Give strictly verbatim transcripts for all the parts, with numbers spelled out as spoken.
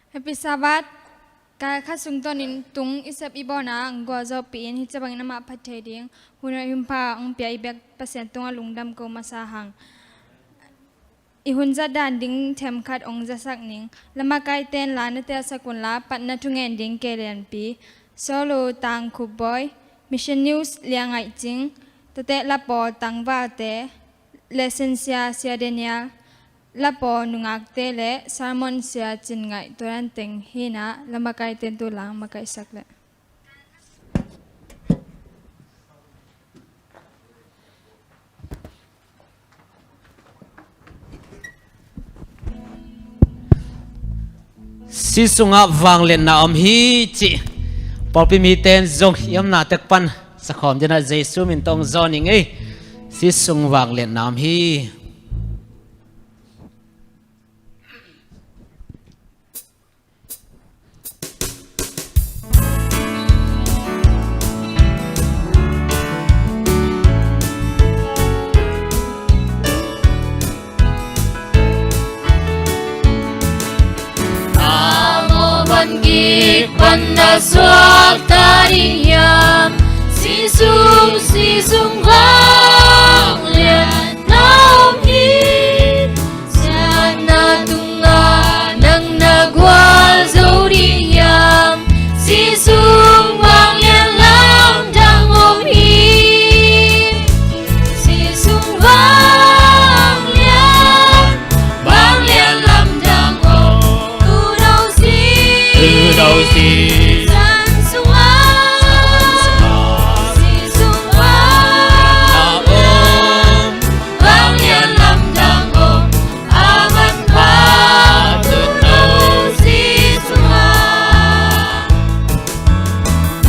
Happy Sabbath. Kal khat sung tawnin tung i sep i bawlna hong gualzawhpih in, hih ciang bangin amah phat thei ding hun hoih hun pha hong pia i biak Pasian tungah lungdam ko masa hang. I hun zat dan ding themkhat hong zasak ning. Lamakaite'n la na telsak unla, patna thungen ding kei lianpi, Solo, Tang Khup Bawi, Mission News, Lia Ngaih Cing, Tate Lapaw, Tangvalte, Lesson Sia, Sia Daniel, Lapaw nungakte le Sermon Sia Cin Ngaih, tua dan teng hi in ah, lamakaite'n tu la makaihsak leh. Sih sungah vangliatna om hi cih pawlpi mite'n zong i omna tek pan sakhawm dingin ah Jesu min tawh hong zawn ing ei. Sih sung vangliatna om hi. Tang aw, van gik pan na suakta ding hiam? Sih sung, sih sung vangliatna om hi. Siatna tungah nang na gualzo ding hiam? Sih sung vanglian lamdang om hi. Sih sung vanglian, vanglian lamdang om. Tuuno sih, tuuno sih, san sungah. Sih sung vanglian, vanglian lamdang om. A manpha tuuno sih sungah.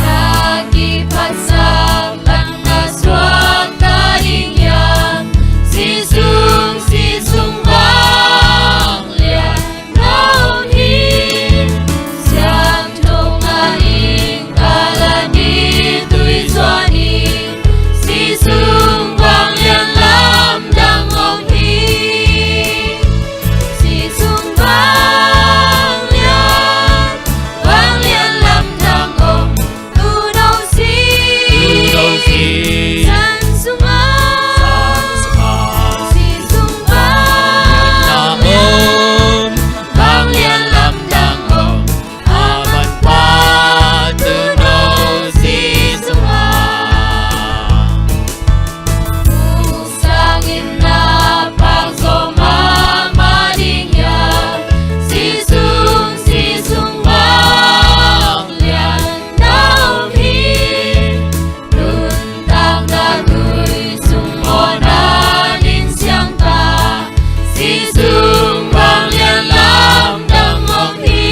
Na kiphatsak pan na suakta ding hiam? Sih sung, sih sung vanglian na om hi. Siangtho Ngah Ing, Kalvary tui zuan ing. Sih sung vanglian lamdang om hi. Sih sung vanglian, vanglian lamdang om. Tuuno sih, tuuno sih, san sungah. San sungah. Sih sung vanglian, vanglian lamdang om. A manpha tuuno sih sungah. Sang in na pang zo mahmah ding hiam? Sih sung, sih sung vanglian na om hi. Nuntakna tui sung mawhna ding siangtho. Sih sung vanglian lamdang om hi.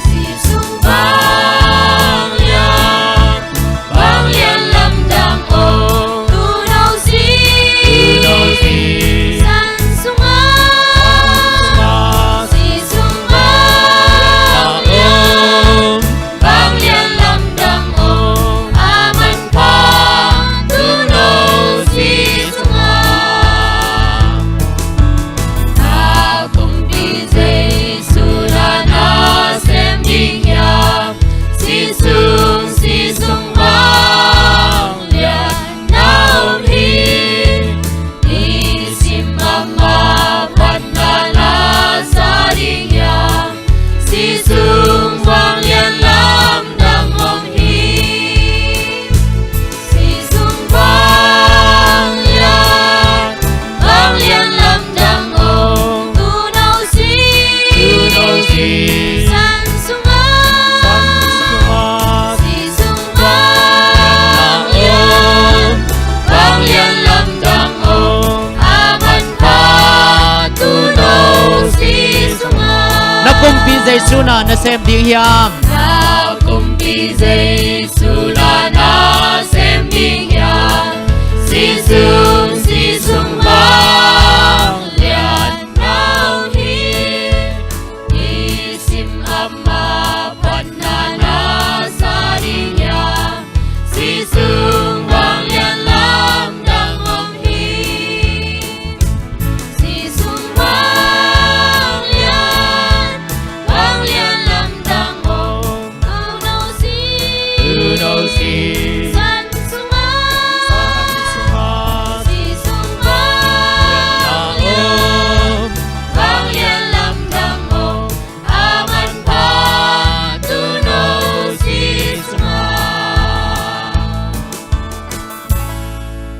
Sih sung vanglian, vanglian lamdang om. Tuuno sih, tuuno sih, san sungah. Sih sung vanglian, vanglian lamdang om. A manpha tuuno sih sungah. A kumpi Jesu na nasem ding hiam? Sih sung, sih sung vanglian na om hi. Nisim a maphatna na sa ding hiam? Sih sung vanglian lamdang om hi. Sih sung vanglian, vanglian lamdang om. Tuuno sih, tuuno sih, san sungah. San sungah. Sih sung vanglian, vanglian lamdang om. A manpha tuuno sih sungah. Na kumpi Jesu na nasem ding hiam? Na kumpi Jesu na nasem ding hiam? Sih sung, sih sung vanglian na om hi. Nisim a maphatna na sa ding hiam? Sih sung vanglian lamdang om hi. Sih sung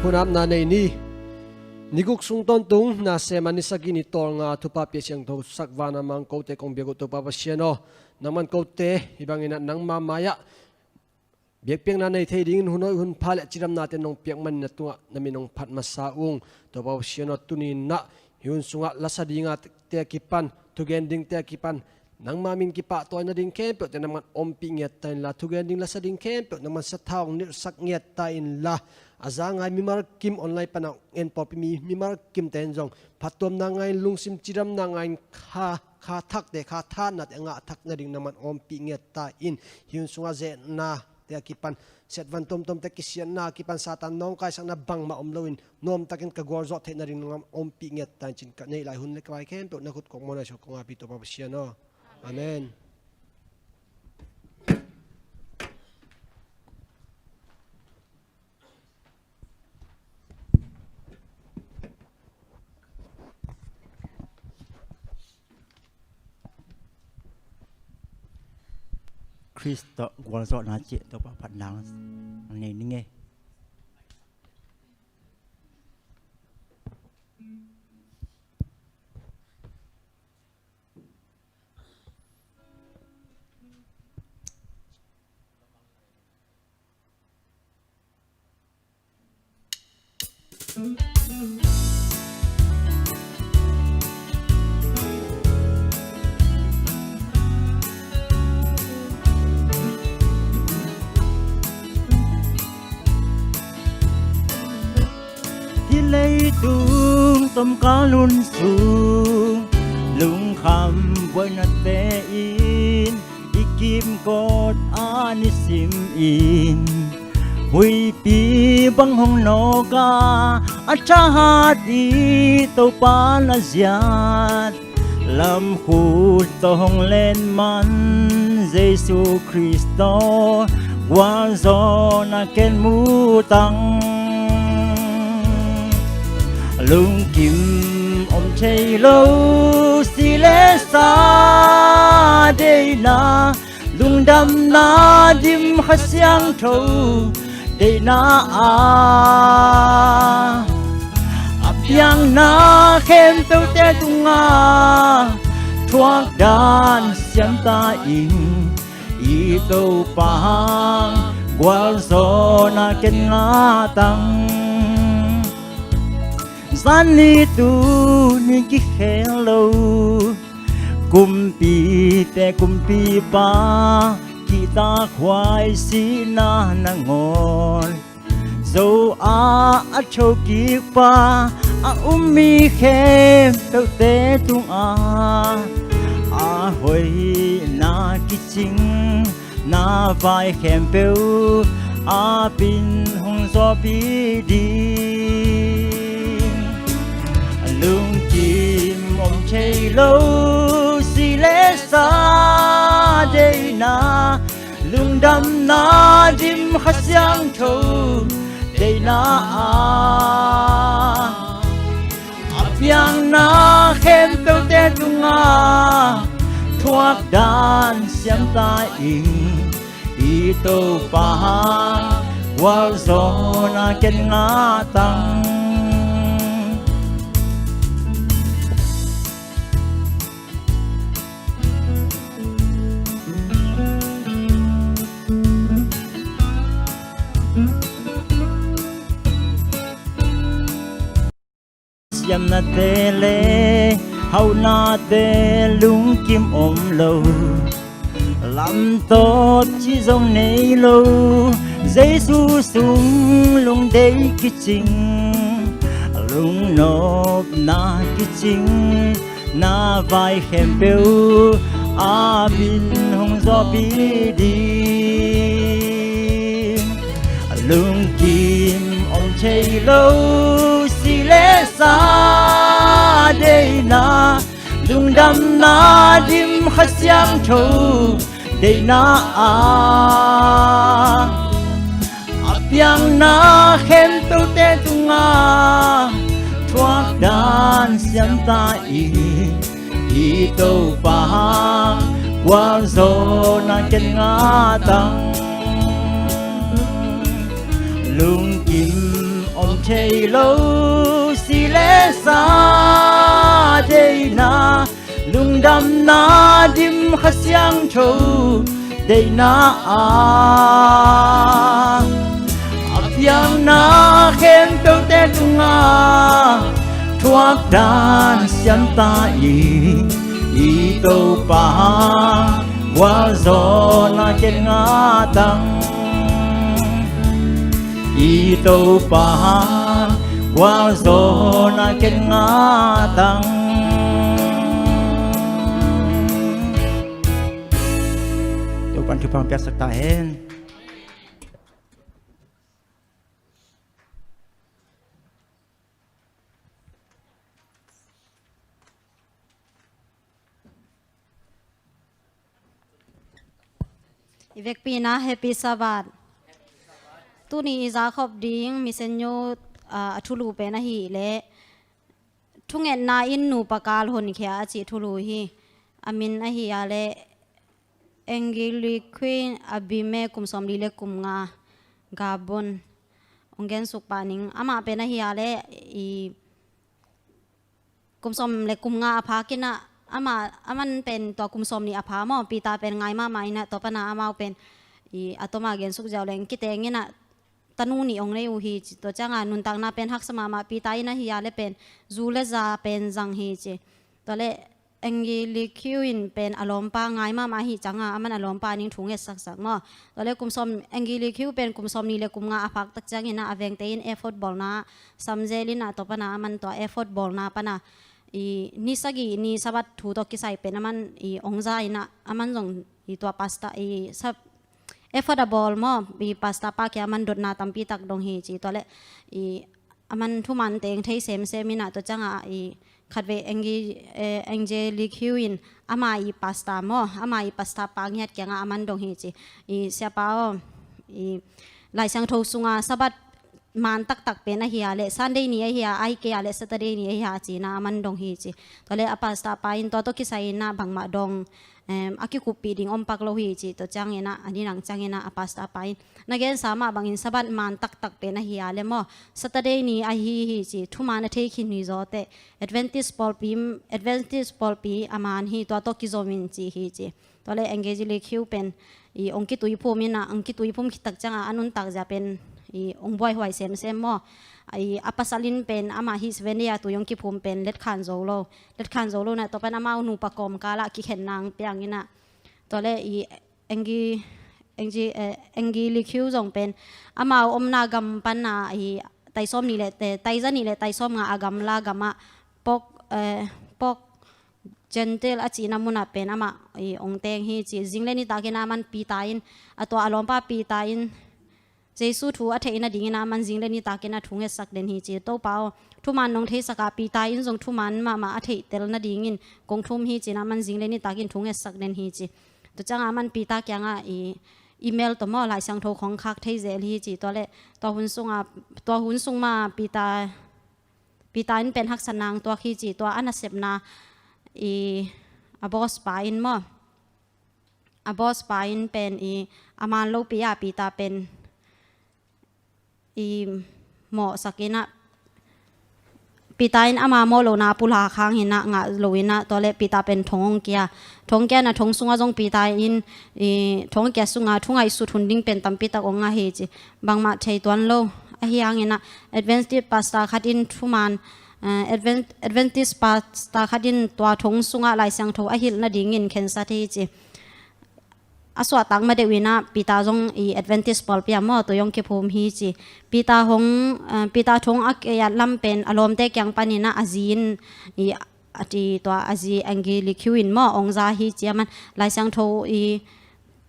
Hunapna nei ni. Ni guk sung tawntung na sem a ni sagih ni tawlnga thupha pia siangtho sak vana mang kote kong biak uh Topa Pasian aw, nangman kote hih bangin ah nangma mai-ah biakpiakna nei thei dingin hun hoih hun pha le cidamnate nong piak manin na tungah na min hong phat masa ung. Topa Pasian aw, tuni-in ah hih hun sungah lasa dingte a kipan, thugen dingte a kipan nangma min kipahtawina ding khempeuhte nangman ompih ngiat ta inla, thugen ding lasa ding khempeuh nangman sathau hong nilhsak ngiat ta inla, a za ngai mimal kim online pan a en pawlpi mi mimal kimte in zong phattuamna ngai-in, lungsim cidamna ngai-in, kha, kha thakte, kha thatnate a ngah thak nading nangman ompih ngiat ta in, hih hun sungah zehnate a kipan, siatvan tuamtuamte kisiatna a kipan Satan nawngkaisakna bangmah om loin nuamtakin ka gualzawh theih nading nangman ompih ngiat ta in ci-in ka neih lai hun le ka vai khempeuh na khut kong muanhuai sung kong apih Topa Pasian aw. Amen. Khrist tawh gualzawhna cih Topa phatna nei ning ei. Hih leitung tomkal hun sung lungkham buainate in i kimkot a nisim in huipi bang hong nawk a, a thahat i Topa na ziat lamkhut tawh hong len man Jesu Khrist tawh gualzawhna ken mu tang. Lungkim om thei lo si le sa deihna, lungdamna dim Kha Siangtho deihna ah a piangna khempeuhte tungah thuak dan siam ta in, i Topa gualzawhna ken ngah tang. Zan ni tu ni kikhel lo, kumpite kumpipa kihtakhuai sihna nangawn, zo ah a thokikpa a um mi khempeuhte tungah a hoihna kicing na vai khempeuh a pin hong zawhpih ding. Lungkim om thei lo si le sa deihna, lungdamna dim Kha Siangtho deihna ah a piangna khempeuhte tungah thuak dan siam ta in, i Topa gualzawhna ken ngah tang. Siamnate le hauhnate lungkim om lo, lamtawt cih zong nei lo, Jesu sung lungdei kicing, lungnopna kicing na vai khempeuh a pin hong zawhpih ding. Lungkim om thei lo si le sa deihna, lungdamna dim Kha Siangtho deihna ah a piangna khempeuhte tungah thuak dan siam ta in, i Topa gualzawhna ken ngah tang. Lungkim om thei lo si le sa deihna, lungdamna dim Kha Siangtho deihna a, a piangna khempeuhte tungah thuak dan siam ta i, i Topa gualzawhna ken ngah tang. I Topa gualzawhna ken ngah tang. Topan thupha piaksak ta hen. I vekpi-in ah Happy Sabbath. Tuni i za khop ding Mission Youth, ah, a thulu pen ahih leh, thungetna in nupa kal honkhia a cih thulu hi. A min ahih leh Angie Lee Queen, a bi me kum sawmli le kum nga, Gabon. Ong gensuk pah ning. Amah pen ahih leh i kum sawm le kum nga a phak in ah, amah, aman pen tua kum sawmnih a pha maw, Peter pen ngai mahmah in ah, tua pan ah amau pen i a tom a gensuk ziau leng kiteng in ah, tanu nih ong nei uh hi ci. Tua ciangah nuntakna pen haksa mahmah, Peter in ahih leh pen zu le za pen zang hi ci. Tua leh Angie Lee Queen pen a lawmpa ngai mahmah ahih ciangah, aman a lawmpa ning thu ngetsaksak maw. Tua leh kum sawm, Angie Lee Queen pen kum sawmnih le kum nga a phak tak ciangin ah, a vengte in effort bawlna sam zel in ah, tua pan ah aman tua effort bawlna pan ah i ni sagih ni Sabbath thu tawh kisai pen aman i ong za in ah, aman zong i tua pastor i sap effort a bawl maw, i pastor pa kiang aman dotna tampi tak dong hi ci. Tua leh i aman thuman teng thei semsem in ah, tua ciangah i khatvei Angie, eh, Angie Lee Queen in ama i pastor maw, ama i pastor pa ngiat kiangah aman dong hi ci. I siapa aw, i Lai Siangtho sunga Sabbath man taktak pen ahih leh Sunday ni ahih a, ahih kei leh Saturday ni ahih a ci-in ah aman dong hi ci. Tua leh a pastor pa in tua tawh kisai in ah bangmah dong, em, a kikuppih ding om pak lo hi ci. Tua ciangin ah, a ni nang ciangin ah a pastor pa in, na gensa mah bangin Sabbath man taktak pen ahih leh maw, Saturday ni ahi hi ci. Thuman a thei khin hi zaw teh, Adventist pawlpi, Adventist pawlpi a man hi, tua tawh kizom in ci hi ci. Tua leh Angie Lee Queen pen i ong kituiphum in ah, ong kituiphum khit tak ciangah a nuntak zia pen i ong buaihuai semsem maw. I a pasal in pen amah hih Seventh Day a tui ong kiphum pen letkhan zo lo, letkhan zo lo in ah, tua pan amau nupa kawmkal ah kikhen nang piang in ah. Tua leh i Angie, Angie, eh, Angie Lee Queen zong pen amau omna gam pan ah i tai sawmnih le, eh, tai zanih le tai sawmnga a gamla gamah Pok, eh, Pok Gentile a cihna munah pen amah i ong teng hi ci. Zing le nitak in ah aman Peter in, a tua a lawmpa Peter in Jesu thu a theih nadingin ah aman zing le nitak in ah thu ngetsak den hi ci. Topa aw, thuman nong theisak a, Peter in zong thuman mahmah a theihtel nadingin kong thum hi ci-in ah aman zing le nitak in thu ngetsak den hi ci. Tua ciangah aman Peter kiangah i email tawh maw, Lai Siangtho khong khak thei zel hi ci. Tua leh tua hun sungah, tua hun sung mah Peter Peter in pen haksa nang tuak hi ci. Tua a nasepna i a boss pa in maw, a boss pa in pen i a man lopi a Peter pen i mawhsak in ah, Peter in ama mawh lohna pulak hang in ah ngah lo in ah, tua leh Peter pen thong ong kia. Thong kia in ah, thong sungah zong Peter in i thong kia sungah thu ngaihsut hun ding pen tampi tak ong ngah hi ci. Bangmah thei tuan lo. Ahi hangin ah Adventist pastor khat in thuman, eh, Advent-, Adventist pastor khat in tua thong sungah Lai Siangtho a hilh nadingin khensat hi ci. A suahtak ma deuh in ah Peter zong i Adventist pawlpi ah maw, tua zong kiphum hi ci. Peter hong, eh, Peter thong a kiat lam pen a lawmte kiang panin ah a zi in i a ti, tua a zi Angie Lee Queen in maw ong za hi ci. Aman Lai Siangtho i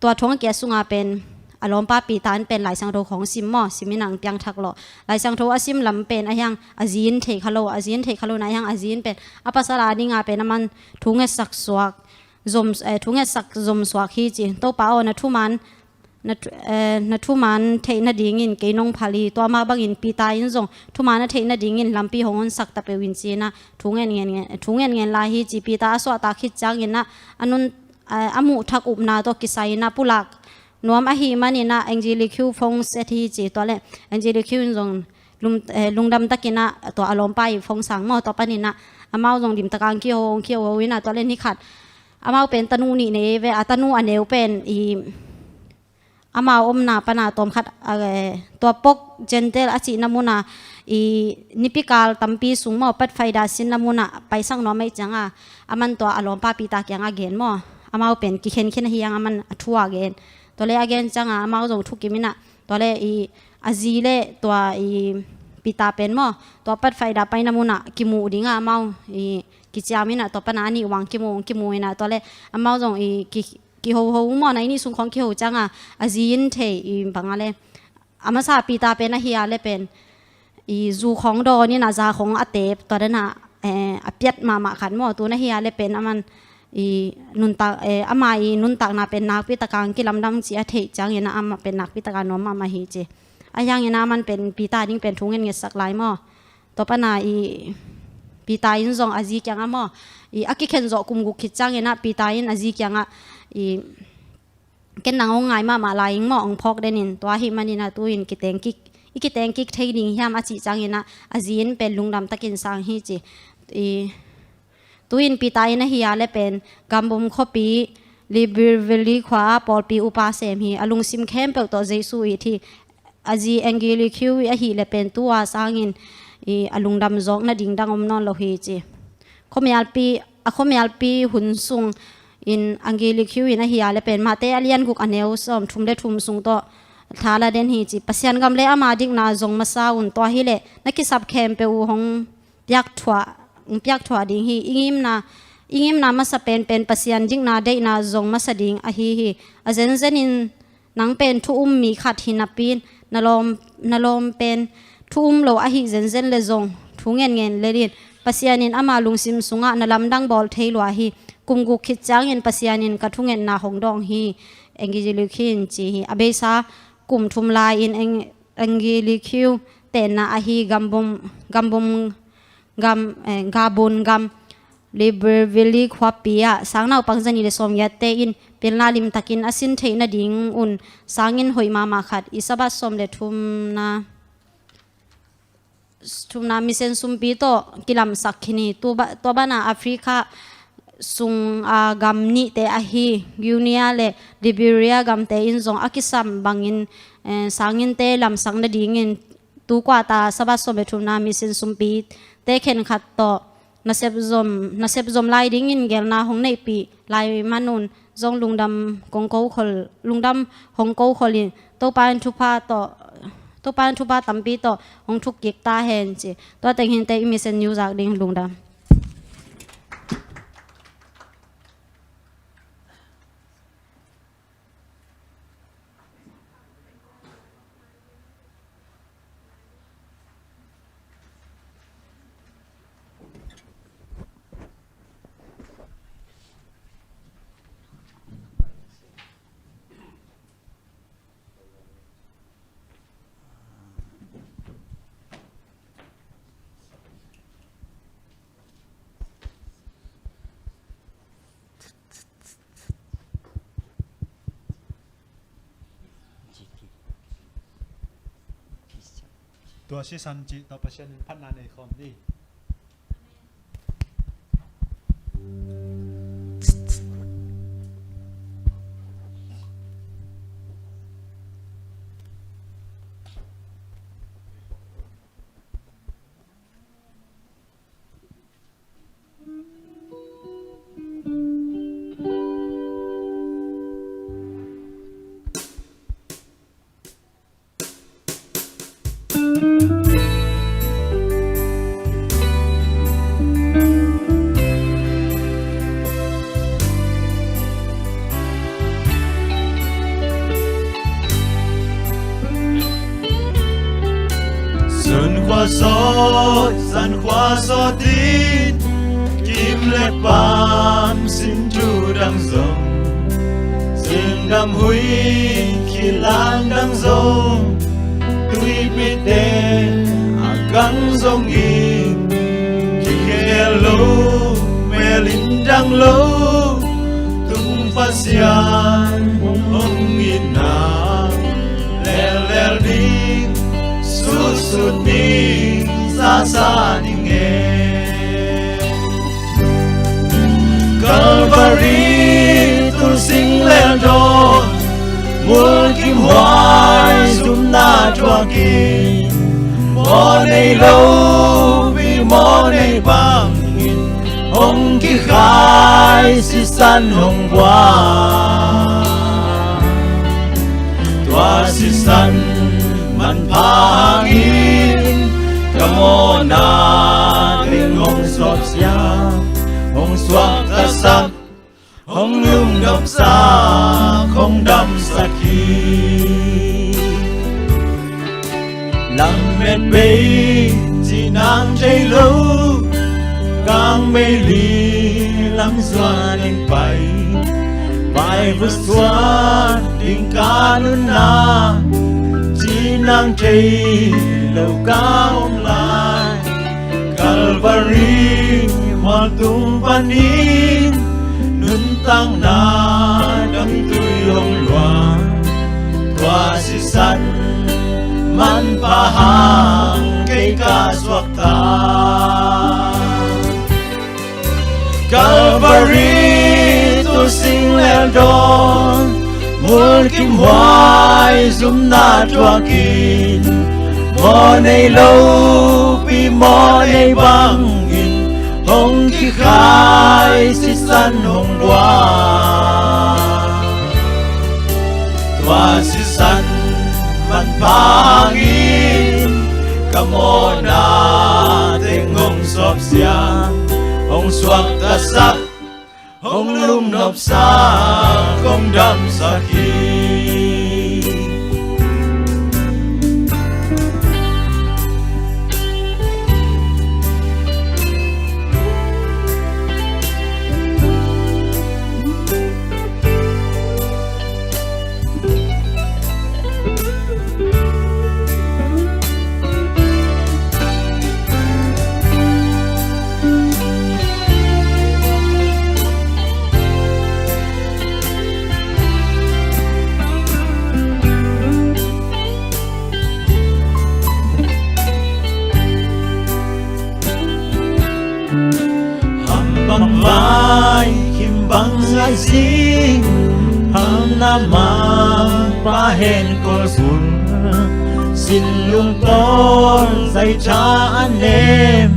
tua thong a kiat sungah pen a lawmpa Peter in pen Lai Siangtho khong sim maw, sim in ah piangthak lawh. Lai Siangtho a sim lam pen ahi hang a zi in thei kha lo, a zi in thei kha lo in ah ahi hang a zi in pen a pasal a dingah pen aman thu ngetsak suak, zom, eh, thu ngetsak zom suak hi ci. Topa aw, na thuman, na thu-, eh, na thuman theih nadingin kei nong phal hi. Tua mah bangin Peter in zong thuman a theih nadingin lampi hong honsak ta peuh in ci-in ah thu ngen ngen, thu ngen ngen lai hi ci. Peter a suahtak khit ciangin ah a nun, eh, a muh thak upna tawh kisai in ah pulak nuam ahih manin ah Angie Lee Queen phone set hi ci. Tua leh Angie Lee Queen in zong lum, eh, lungdam takin ah tua a lawmpa i phone sang maw, tua panin ah amau zong limtakin kiho, kiho in ah, tua leh ni khat amau pen tanu nih nei ve, a tanu a neu pen i amau omna pana tawmkhat, eh, tua Pok Gentel a cihna muna i nipikal tampi sung maw, Pathfinder sinna muna paisak nuam ahih cianga, aman tua a lawmpa Peter kianga gen maw, amau pen kikhenkhen ahi hang aman a thu a gen. Tua leh a gen cianga amau zong thukim in ah, tua leh i a zi leh tua i Peter pen maw, tua Pathfinder paina muna kimu dinga amau i kiciam in ah, tua pana a nih uang kimu, kimu in ah, tua leh amau zong i ki kihoho maw, nai nih sung khawng kiho cianga a zi in thei i bang a leh, a masa Peter pen ahi a leh pen i zu khawng dawn in ah, za khawng a tep, tua dan ah, eh, a piat mahmah khat maw, tu na hi a leh pen aman i nuntak, eh, ama i nuntakna pen nakpi takin kilamdang cih a theih ciangin ah amah pen nakpi takin nuam mahmah hi ci. Ahi hangin ah aman pen Peter ding pen thu ngetngetsak lai maw. Tua pana i Peter in zong a zi kiangah maw, i a kikhen zawh kum guk khit ciangin ah Peter in a zi kiangah i ken nang hong ngai mahmah lai ing maw, hong phawk den in, tua ahih manin ah tu-in kiteng kik, i kiteng kik thei ding hiam a cih ciangin ah a zi in pen lungdam takin sang hi ci. I tu-in Peter in ahi a leh pen Gambum khuapi Libreville khua ah pawlpi upa sem hi, a lungsim khempeuh tawh Jesu it hi. A zi Angelicue i ahih leh pen tu-a sangin i a lungdam zawk nading dang om nawn lo hi ci. Khuamialpi, a khuamialpi hun sungin Angelicue in ahi a leh pen Mate a lian guk a neu sawm thum leh thum sung tawh thala den hi ci. Pasian gam leh ama dikna zong masa un, tua hi leh na kisap khempeuh uh hong piakthuah, hong piakthuah ding hi. I ngimna, i ngimna masa penpen Pasian dikna deihna zong masa ding ahi hi. A zenzenin nang pen thu um mi khat hi napi-in, na lawm, na lawm pen thu um lo ahih zenzen leh zong thu ngenngen lel in, Pasian in ama lungsim sungah na lamdang bawl thei lua hi. Kum guk khit ciangin Pasian in ka thungetna hong dawng hi. Angelicue in ci hi. A beisa kum thum lai-in Ang-, Angelicue tenna ahi Gambum, Gambum gam, eh, Gabon gam Libreville khuapi ah sangnaupang zanih leh sawmgiatte in pilna limtakin a sin theih nadingun sanginn hoih mahmah khat, i Sabbath sawm leh thumna, thumna mission sumpi tawh kilamsak khin hi. Tua ba-, tua banah Africa sung, ah, gam nihte ahi Guinea leh Liberia gamte in zong a kisam bangin, eh, sanginnte lamsak nadingin tu kuata Sabbath sawm leh thumna mission sumpite khenkhat tawh nasep zom, nasep zom lai dingin geelna hong neihpih lai manun zong lungdam kong ko khol, lungdam hong ko khol in, Topa in thupha tawh, Topa in thupha tampi tawh hong thuk kik ta hen ci. Tua teng hi inteh, i mission news zak ding, lungdam. Tua sisan cih tawh Pasian in phatna nei khawm ni. Sun khua sawt, zan khua sawt in, kim le paam sin thu dang zong, zindam huih kilan dang zong, tuipite a gang zongin, kikhel lo, mel in dang lo, tung Pasian hong itna lehlel ding, sutsut ni sa ning e. Calvary tul sing lel dawn, mulkimhuai zumna thuakin, maw nei lopi maw nei bangin hong kikhai sisan hong buak. Tua sisan manpha hangin ka mawhna teng hong suaksak, hong suaktasak, hong lungnopsak, hong damsak hi. Lamet bei cinang thei lo, kang meili lam zuan in pai, vaivut suan ding ka nunna, cinang thei lo ka om lai. Calvary mual tung panin nuntakna damtui hong luang. Tua sisan manpha hang kei ka suakta. Calvary tul sing lel dawn, mulkimhuai zumna thuakin, maw nei lopi maw nei bangin hong kikhai sisan hong buak. Tua sisan manpha hangin ka mawhna teng hong suaksak, hong suaktasak, hong lungnopsak, hong damsak hi. Ham bang vai, khim bang ngai zing, ham na mang pa hen kol sun, sin lung tol zai tha a nem,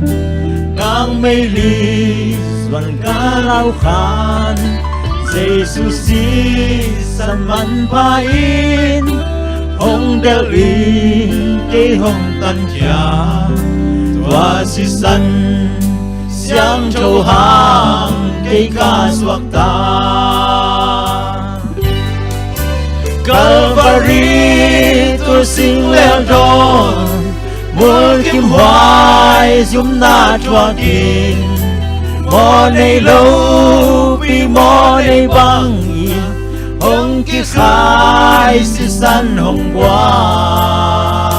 kang meili zuan ka lau khan, Jesu sisan manpha in hong delh in kei hong tankhia. Tua sisan siangtho hang kei ka suakta. Calvary tul sing lel dawn, mulkimhuai zumna thuakin, maw nei lopi maw nei bangin hong kikhai sisan hong buak.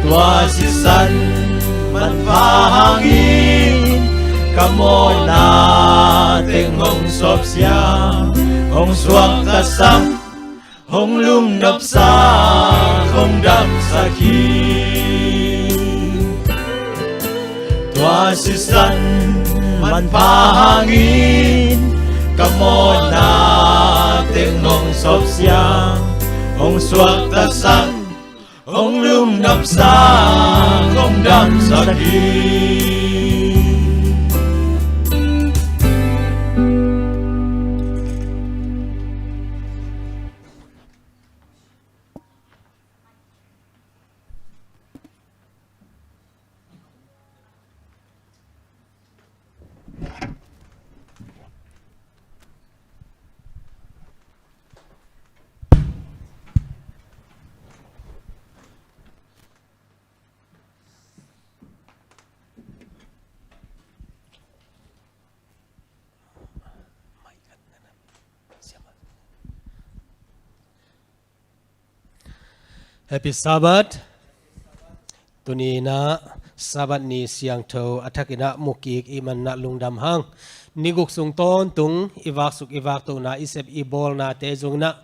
Tua sisan manpha hangin ka mawhna teng hong suaksak, hong suaktasak, hong lungnopsak, hong damsak hi. Tua sisan manpha hangin ka mawhna teng hong suaksak, hong suaktasak, hong lungnopsak, hong damsak hi. Happy Sabbath. Tuni in ah Sabbath ni siangtho a thak in ah mu kik i hih manin ah lungdam hang. Ni guk sung tawntung i vaksuk i vaktohna, i sep i bawlnate zong in ah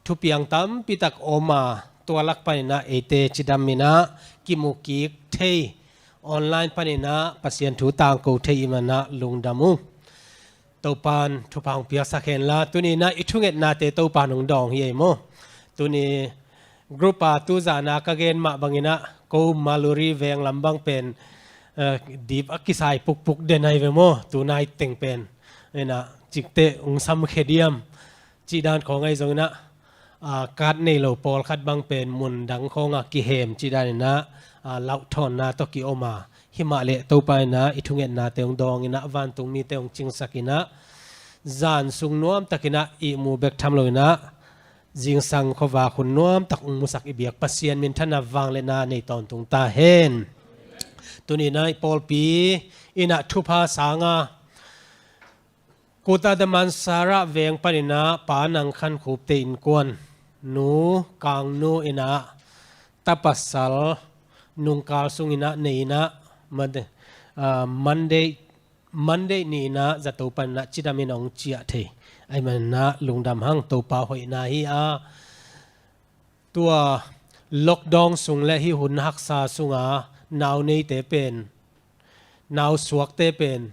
thupiang tampi tak om a, Tua lak paninah eite cidam inah kimu kik thei, online paninah Pasian thu tangko thei i manah lungdam uh. Topan thupha hong piaksak henla, tuninah i thungetnate Topan hong dawng hi ei maw. Tuni group a tuzahna ka gen mah banginah ko Maluri veng lam bang pen, eh, dip a kisai pukpuk den ai ve maw. Tunai teng pen inah cikte ung samkhe diam cih dan khawng ahi zonginah, aa, kat nei lo pawlkhat bang pen mun dang khawngah kihem cih daninah, aa, lauhthawnna tawh kiom a, himah leh Topa inah i thungetnate hong dawnginah vantung mite hong cingsakinah zan sung nuamtakinah ihmu bek tham loinah zingsang khuavak hun nuamtak hong musak i biak Pasian minthanna vangliatna nei tawntung ta hen. Tuninah i pawlpi inah thupha sanga Kota Damansara veng paninah Pa Nang Khan Khupte innkuan nu Kangnu inah tapasal nungkal sunginah nei inah Monday, ah, Monday, Monday ni inah zato paninah cidam inah hong ciah thei. Ahi maninah lungdam hang, Topa hoihna hi a, tua lockdown sung le hih hun haksa sunga nau neite pen, nau suakte pen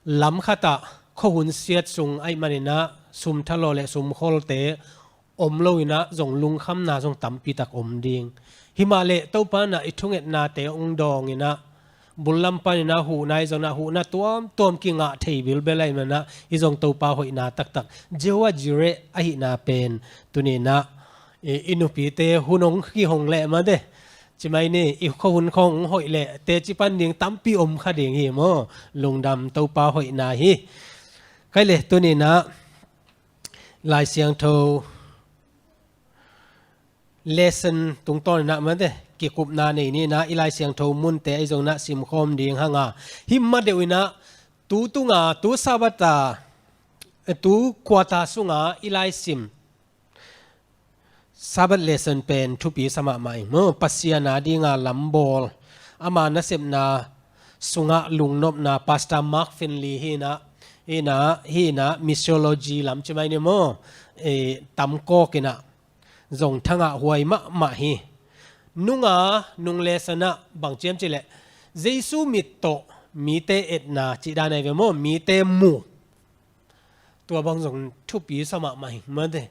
lam khatah khuahun siat sung ahi maninah sum thalaw le sum kholte om loinah zong lungkhamna zong tampi tak om ding. Himah leh Topa inah i thungetnate hong dawnginah bul lam paninah huhna i zonah huhna tuamtuam kingah thei bilbel ahi manah i zong Topa hoihna taktak Jehovah Jireh ahihna pen tuninah i, i nupite hun hong kihong leh mate, ci mai ni, i khuahun khawng hong hoih leh teci pan ding tampi om kha ding hi maw. Lungdam, Topa hoihna hi. Kei le tuninah Lai Siangtho lesson tungtawninah mate kikupna nei ninah i Lai Siangtho munte ahi zonginah simkhawm ding hanga, himah deuhinah tu tunga tu Sabbath a, tu quarter sunga i lai sim Sabbath lesson pen thupi sa mahmah ing maw. Pasian a dinga lambawl, ama nasepna sungah lungnopna, Pastor Mark Finley hinah, hinah, hinah missiology lam ci mai ni maw, e, tamkawk inah zong thangah huai mahmah hi. Nunga nung lesson ah bang ciam cileh Jesu mit tawh mite etna cih dan ahi ve maw, mite mu. Tua bang zong thupi sa mahmah hi mate.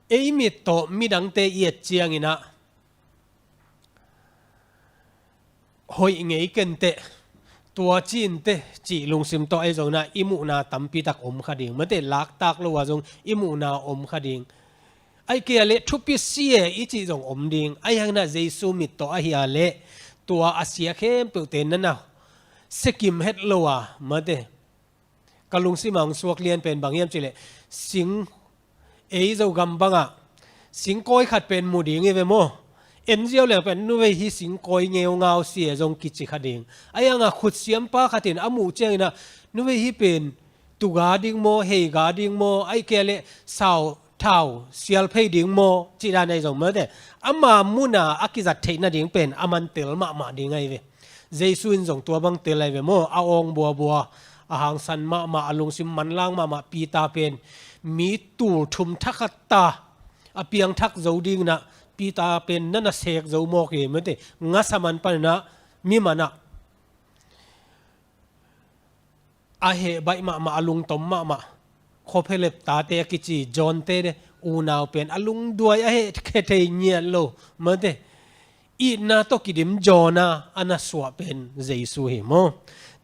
Ei mit tawh midangte i et cianginah hoih ngei kenteh, tua cinteh cih lungsim tawh ahi zonginah i muhna tampitak om kha ding mate. Laktak lo ah zong i muhna om kha ding. Ahi kei a leh thupi si e i cih zong om ding. Ahi hanginah Jesu mit tawh ahi a leh tua a sia khempeuhte nana sekim het lo a mate. Ka lungsim ah hong suak lian pen bang hiam cileh, sing, ei Zogam bangah singkawi khat pen mu ding hi ve maw. En ziau leng pen nuvei hi singkawi ngeungau si e zong kici kha ding. Ahi hangah khutsiampa khat in a muh cianginah nuvei hi pen tuga ding maw, heiga ding maw, ahi kei a leh sau thau sial phei ding maw, cih dan ahi zong mate. Ama muna a kizat theih nading pen a man tel mahmah ding ahi ve. Jesu in zong tua bang tel ahi ve maw. A awng buabua, a hangsan mahmah, a lungsim manlang mahmah Peter pen mi tul thum thakhatta a piangthak zo dinginah Peter pen nana sek zo mawk hi mate. Ngasa man paninah mi manah a heh baih mahmah, a lungtom mahmah, khuaphelep tate a kici John te de unau pen a lungduai a heh khe thei ngiat lo mate. Itna tawh kidim John a a na suah pen Jesu hi maw.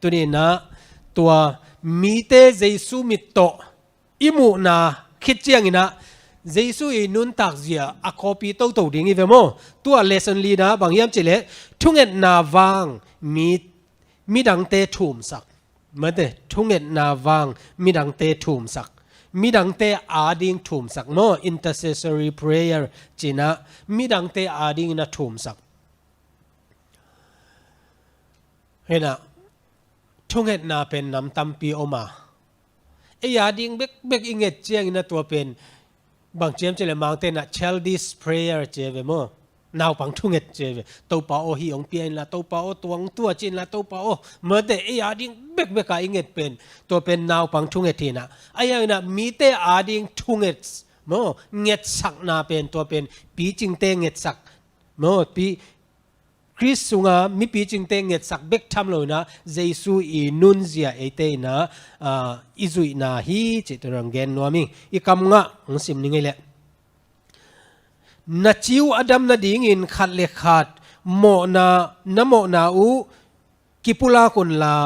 Tuninah tua mite Jesu mit tawh i muhna khit cianginah Jesu i nuntak zia a copy toto ding hi ve maw. Tua lesson lina bang hiam cileh thungetna vang mi, midangte thumsak mate. Thungetna vang midangte thumsak, midangte ading thumsak maw. Intercessory prayer cinah midangte adingin a thumsak. Hinah thungetna pen nam tampi om a, ei ading bekbek i nget ciangin a tua pen bang ciam cileh Mangte inah childish prayer ci ve maw. Naupang thunget ci ve. Topa aw, hih hong pia inla, Topa aw, tua hong tua ci inla, Topa aw, mate. Ei ading bekbek a i nget pen tua pen naupang thunget hinah. Ahi hanginah mite ading thunget Maw, ngetsakna pen tua pen picingte ngetsak, maw, pi, Khrist sunga mi picingte ngetsak bek tham lo inah Jesu i nunzia eite inah, ah, i zuihna hi cih tua dang gen nuam ing. I kam ngah hong sim ning ei leh. Na ci uh a dam nadingin khat le khat mawhna, na mawhna uh kipulak unla,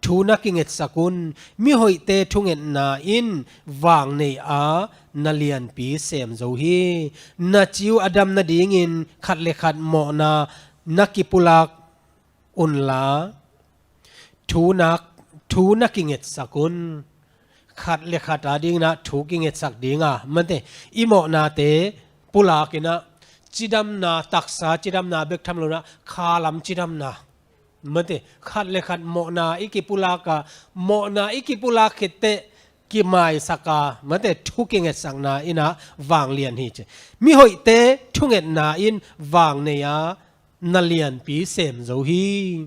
thu na kingetsak un. Mihoihte thungetna in vang nei a, na lianpi sem zo hi. Na ci uh a dam nadingin khat le khat mawhna na kipulak unla, thu na, thu na kingetsak un. Khat le khat a dinginah thu kingetsak dinga, mate, i mawhnate pulak inah cidamna, taksa cidamna bek tham lo inah khalam cidamna, mate, khat le khat mawhna i kipulak a, mawhna i kipulak khitteh kimaisaka, mate, thu kingetsakna inah vanglian hi ci. Mihoihte thungetna in vang nei a, na lianpi sem zo hi.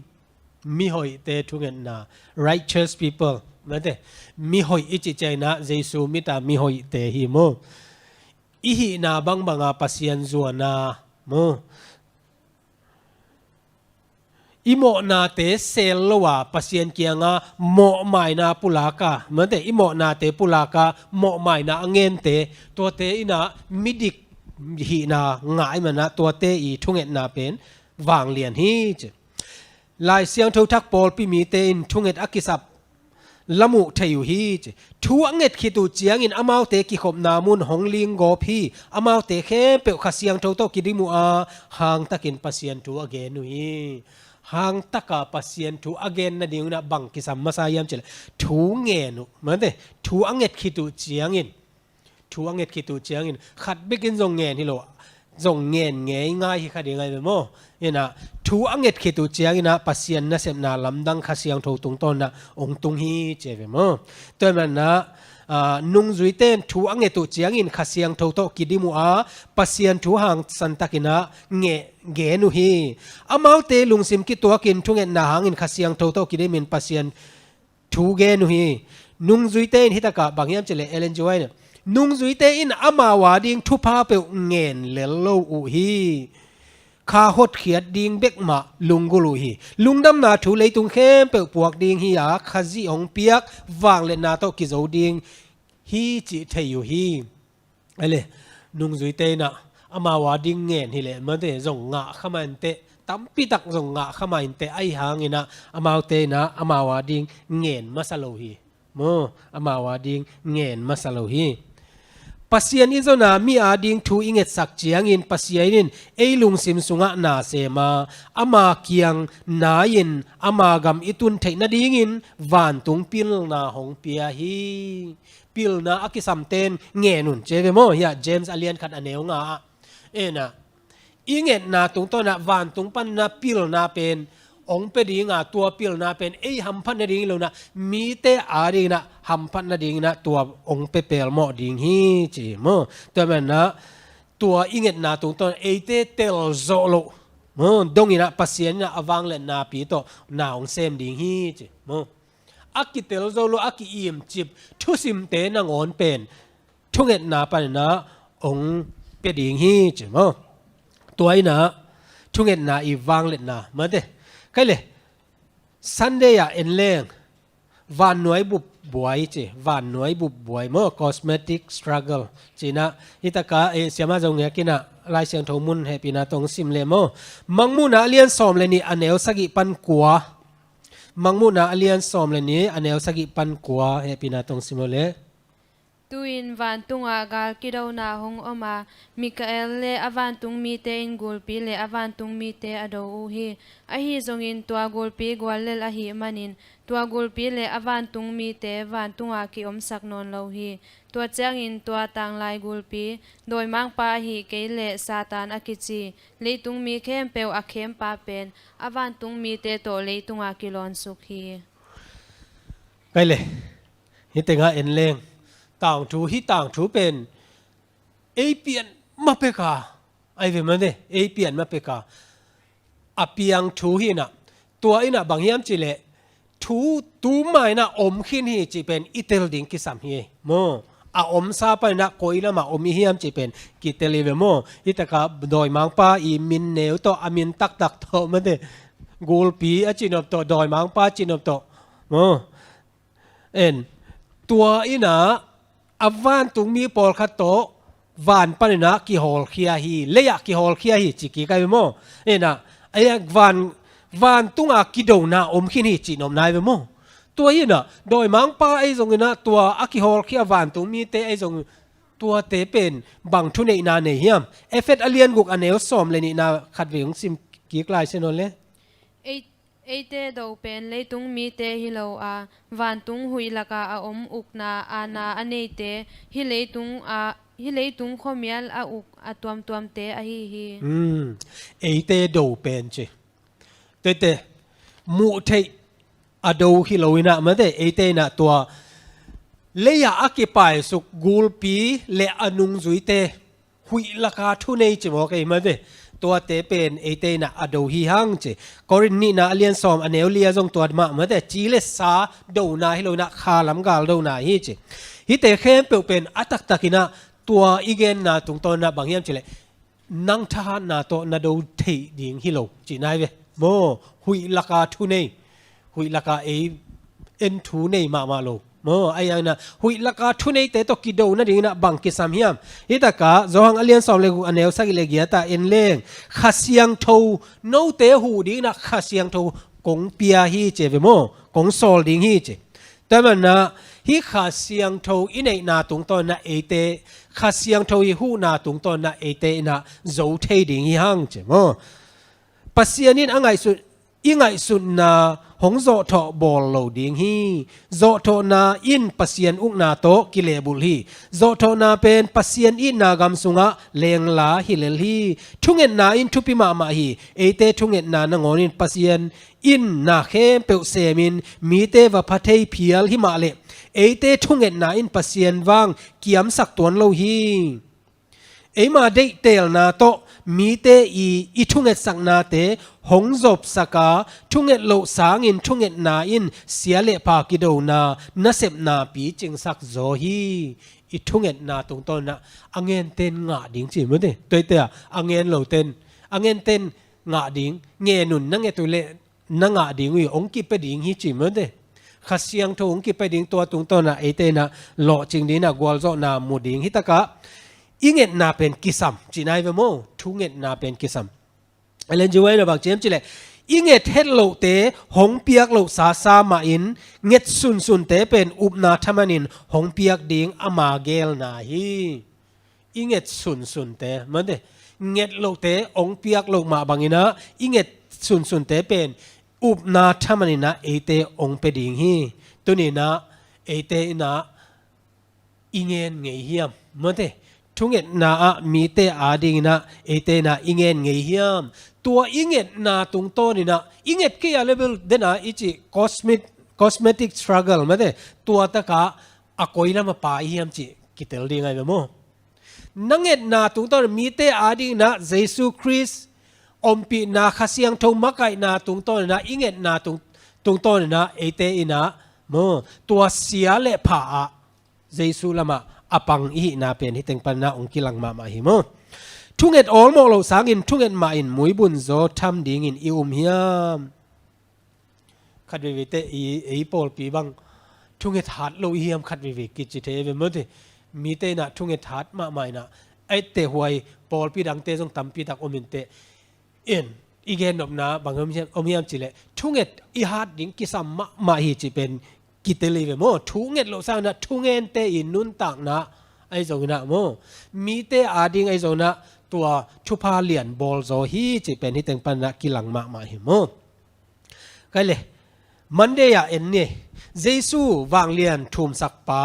Mihoihte thungetna, righteous people, mate, mihoih i cih ciangin ah Jesu mita mihoihte hi maw. I hihna bangbanga Pasian zuana maw. I mawhnate sel lo a Pasian kianga mawhmaina pulaka, mate, i mawhnate pulaka mawhmaina a ngente, tuate inah midik hihna ngah i manah tuate i thungetna pen vanglian hi ci. Lai Siangtho thak pawlpi mite in thunget a kisap lam uh thei uh hi ci. Thu a nget khit uh ciangin amaute kikhopna mun hong linggawp hi. Amaute khempeuh Kha Siangtho tawh kidim uh a, hangtakin Pasian thu a gen uh hi. Hangtaka Pasian thu a gen nading unah bang kisam masa hiam cileh, thu ngen uh, mate, thu a nget khit uh ciangin, thu a nget khit uh ciangin khat bekin zong ngen hi lo, zong ngen ngei ngai hi kha ding ai ve maw. Inah thu a nget khit uh cianginah Pasian nasepna lamdang Kha Siangtho tungtawnah ong tung hi ci ai ve maw. Tua manah, ah, nungzuite in thu a nget uh ciangin Kha Siangtho tawh kidim uh a, Pasian thu hangsantakinah nge, gen uh hi. Amaute lungsim kituakin thungetna hangin Kha Siangtho tawh kidimin Pasian thu gen uh hi. Nungzuite in hitakah bang hiam cileh Ellen G. White in, nungzuite in amau a ding thupha peuh ngen lel lo uh hi. Kha hotkhiat ding bekmah lunggulh uh hi. Lungdamna thu leitung khempeuh puak ding hi a, Khazih hong piak vangliatna tawh kizo ding hi cih thei uh hi. Ai le, nungzuite inah amau a ding ngen hileh, mate, zong ngah kha mah inteh, tampitak zong ngah kha mah inteh, ahi hanginah amaute inah amau a ding ngen masa lo hi. Maw, amau a ding ngen masa lo hi. Pasian i zona mi a ding thu i ngetsak ciangin Pasian in ei lungsim sungah na sem a, ama kiang nai-in ama gam i tun theih nadingin vantung pilna hong pia hi. Pilna a kisamte in ngen un ci ai ve maw. Hiah James a lian khat a neu nga ah, inah, i ngetna tungtawnah vantung panna pilna pen ong pia dinga, tua pilna pen ei hamphat nading hi lo inah, mite a dinginah hamphat nadinginah tua ong pia pelmawh ding hi ci maw. Tua manah tua i ngetna tungtawnah eite telzawh loh maw, donginah Pasian inah a vangliatna pi tawh na ong sem ding hi ci maw. A kitel zo lo, a ki-imcip thusimte nangawn pen thungetna paninah ong pia ding hi ci maw. Tua inah thungetna i vangliatna, mate. Kai le, Sunday ah en leng, vannuai bup buai ci, vannuai bup buai maw, cosmetic struggle cinah, hitaka, eh, siama Zo Ngek inah Lai Siangtho mun hehpihna tawh sim le maw. Mangmuhna a lian sawm le nih a neu sagih pan kua. Mangmuhna a lian sawm le nih a neu sagih pan kua, hehpihna tawh sim lo le. Tu-in vantungah gal kidona hong om a, Mikael le a vantung mite in gulpi le a vantung mite a do uh hi. Ahi zongin tua gulpi guallel ahih manin tua gulpi le a vantung mite vantungah ki-omsak nawn lo hi. Tua ciangin tua tanglai gulpi, dawimangpa ahih kei leh Satan a kici, leitung mi khempeuh a khempa pen a vantung mite tawh leitungah kilawn suk hi. Kai le, hih tengah en leng, tangthu, hih tangthu pen ei pian mapeka, ai ve mane, ei pian mapeka a piang thu hi inah, tua inah bang hiam cihleh, thu tu ma inah om khin hi cih pen i tel ding kisam hi maw. a omsa panin ah koi lamah om i hiam cih pen kitel hi ve maw. Hi takah dawimangpa i min neu tawh, a min taktak tawh mate, gulpi a cihnop tawh, dawimangpa cihnop tawh maw. En, tua in ah a vantungmi pawlkhat tawh van panin ah kihawlkhia hi, lei-ah kihawlkhia hi ci kik ai ve maw. En ah, ei ah van, vantung a kidona om khin hi cihnopna ai ve maw. Tua hi in ah dawimangpa ei zongin ah tua a kihawlkhia vantungmite ei zong, tuate pen bang thuneihna nei hiam? Efet a lian guk a neu sawm le nihna khatvei hong sim kik lai se nawn le. Ei, eite do pen leitung mite hi lo a, vantung huih laka a om ukna aana a neite, hi leitung a, hi leitung khuamial a uk a tuamtuamte ahi hi. Hmm. Eite do pen ci. Tuate, muh theih a do hi lo in ah mate, eite in ah tua lei-ah a kipaisuk gulpi le a nungzuite, huih laka thunei ci mawk ei mate, tuate pen eite in ah a do hi hang ci. Korin nihna a lian sawm a neu li ah zong tua mah mate, ci le sa dona hi lo in ah kha lam gal dona hi ci. Hihte khempeuh pen a taktak in ah tua i genna tungtawn in ah bang hiam cih leh, nang thahatna tawh na do theih ding hi lo cihna ai ve maw. Huih laka thunei, huih laka ei en thu nei mahmah lo maw. Ahi hangin ah huih laka thuneite tawh kido nadingin ah bang kisam hiam? Hi takah Johan a lian sawm le guk a neu sagih le giat ah en leng, Kha Siangtho, note huh dingin ah Kha Siangtho kong pia hi ci ve maw, kong sawl ding hi ci. Tua manin ah hih Kha Siangtho i neihna tungtawn in ah eite, Kha Siangtho i huhna tungtawn in ah eite in ah zo thei ding hi hang ci maw. Pasian in a ngaihsut, i ngaihsutna hong zawhthawh bawl lo ding hi. Zawhthawhna in Pasian ukna tawh kilehbulh hi. Zawhthawhna pen Pasian itna gam sungah lengla hi lel hi. Thungetna in thupi mahmah hi. Eite thungetna nangawn in Pasian in na khempeuh semin mite va pha thei phial hi mah leh, eite thungetna in Pasian vang kiamsak tuan lo hi. Eima deihtelna tawh mite i, i thungetsaknate hong zopsak a, thunget loh sangin thungetna in sia le pha kidona nasepna picingsak zaw hi. I thungetna tungtawn in ah a ngenten ngah ding ci mate. Tuate ah a ngen loten, a ngenten ngah ding, ngen un na nget uh leh na ngah ding uh hi, hong kipia ding hi ci mate. Kha Siangtho hong kipia ding, tua tungtawn ah eite in ah lawhcing dingin ah gualzawhna mu ding. Hi takah i ngetna pen kisam cihna ai ve maw. Thungetna pen kisam. Ellen G. White in ah bang ci hiam cih leh, i nget het lohte hong piak loh sasa mahin nget sunsunte pen upna thamanin hong piak ding ama gelna hi. I nget sunsunte mate, nget lohte hong piak loh mah bangin ah i nget sunsunte pen upna thamanin ah eite hong pia ding hi. Tuni in ah eite in ah i ngen ngei hiam mate? Thungetna ah mite adingin ah eite in ah i ngen ngei hiam? Tua i ngetna tungtawn in ah, i nget kei a level den a i cih cosmic, cosmetic struggle mate, tua takah a koi lam a pai hiam cih kitel ding ai ve maw. Na ngetna tungtawn, mite adingin ah Jesu Khrist ompihna, Kha Siangtho makaihna tungtawn in ah, i ngetna tung, tungtawn in ah eite in ah maw, tua sia le pha ah Jesu lamah a pang i hihna pen hih teng panin ah hong kilang mahmah hi maw. Thunget awlmawh loh sangin thunget mahin muibun zaw tham dingin i um hiam? Khat veivei te i, ei pawlpi bang thunget hat lo i hiam khat veivei kici thei ve mate. Mite in ah thunget hat mahmah in ah, a etteh huai pawlpi dangte zong tampi tak om inteh. En, i gennopna bang om hiam, om hiam cih leh thunget i hat ding kisam mahmah hi cih pen kitel hi ve maw. Thunget loh sangin ah thungente i nuntakna ahi zongin ah maw, mite ading ahi zongin ah tua thupha lian bawl zaw hi cih pen hih teng panin ah kilang mahmah hi maw. Kai le, Monday ah en ni. Jesu vanglian thumsakpa,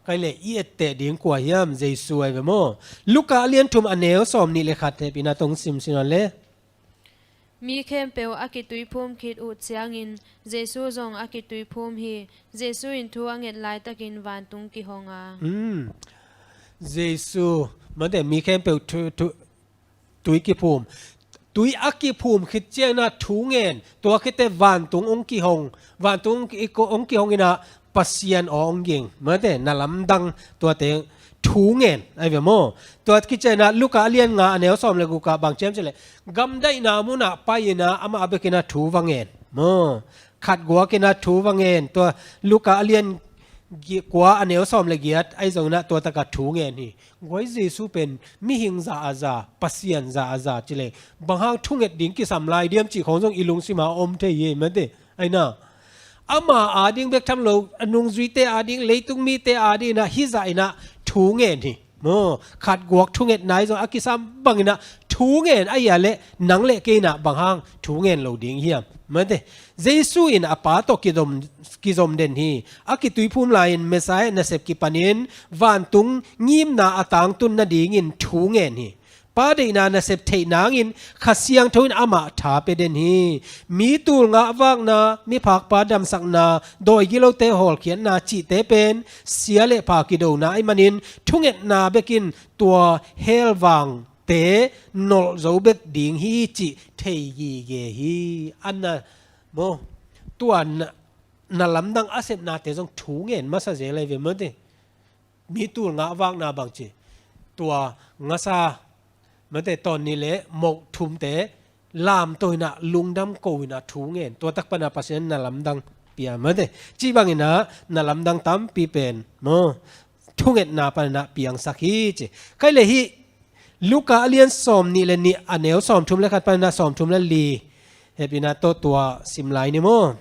kai le, i etteh ding kua hiam? Jesu ahi ve maw. Luka a lian thum a neu sawm nih le khat hehpihna tawh hong sim sin le. Mi khempeuh a kituiphum khit uh ciangin Jesu zong a kituiphum hi. Jesu in thu a nget laitakin vantung kihong a. Hmm. Jesu, mate, mi khempeuh thu, thu, tui kiphum. Tui a kiphum khit ciangin ah thu ngen, tua khit teh vantung hong kihong, vantung hong ki, hong kihong in ah Pasian aw hong ging, mate, na lamdang tuate thu ngen ahi ve maw? Tua kicianah Luka a lian nga a neu sawm le gukah bang ciam cileh, gamdaihna munah pai-inah amah bekinah thu va ngen maw? Khat guakinah thu va ngen. Tua Luka a lian gi-, kua a neu sawm le giat ahi zonginah tua takah thu ngen hi. Guai Jesu pen mihing za a za, Pasian za a za cileh, bang hang thunget ding kisam lai diam cih khawng zong i lungsimah a om thei hi, mate. Aina, ama ading bek tham lo, a nungzuite ading, leitung mite adinginah hizah inah thu ngen hi maw? Khat guak thungetna hi zong a kisam banginah thu ngen ahi a leh nang le kei inah bang hang thu ngen lo ding hiam, mate? Jesu in a Pa tawh kizom, kizom den hi. A kituiphum lai-in Messiah nasep kipanin vantung ngimna a tangtun nadingin thu ngen hi. Pa deihna nasep theih nangin Kha Siangtho in amah tha pia den hi. Mi tul ngahvakna, miphakpa damsakna, dawi gilote hawlkhiatna cihte pen sia le pha kidona ahih manin thungetna bekin tua helvangte nolh zo bek ding hi cih thei gige hi. Ana maw? Tua na, na lamdang a sepnate zong thu ngen masa zel ahi ve, mate. Mi tul ngahvakna bangci, tua ngasa, mate, tawn nih le moh thumte lamto inah lungdam ko inah thu ngen. Tua tak panah Pasian na lamdang pia, mate. Cih banginah na lamdang tampi pen maw? Thungetna paninah piangsak hi ci. Khaile, hih Luka a lian sawm nih le nih a neu sawm thum le khat paninah sawm thum le li hepinah tawh tua sim lai ni maw?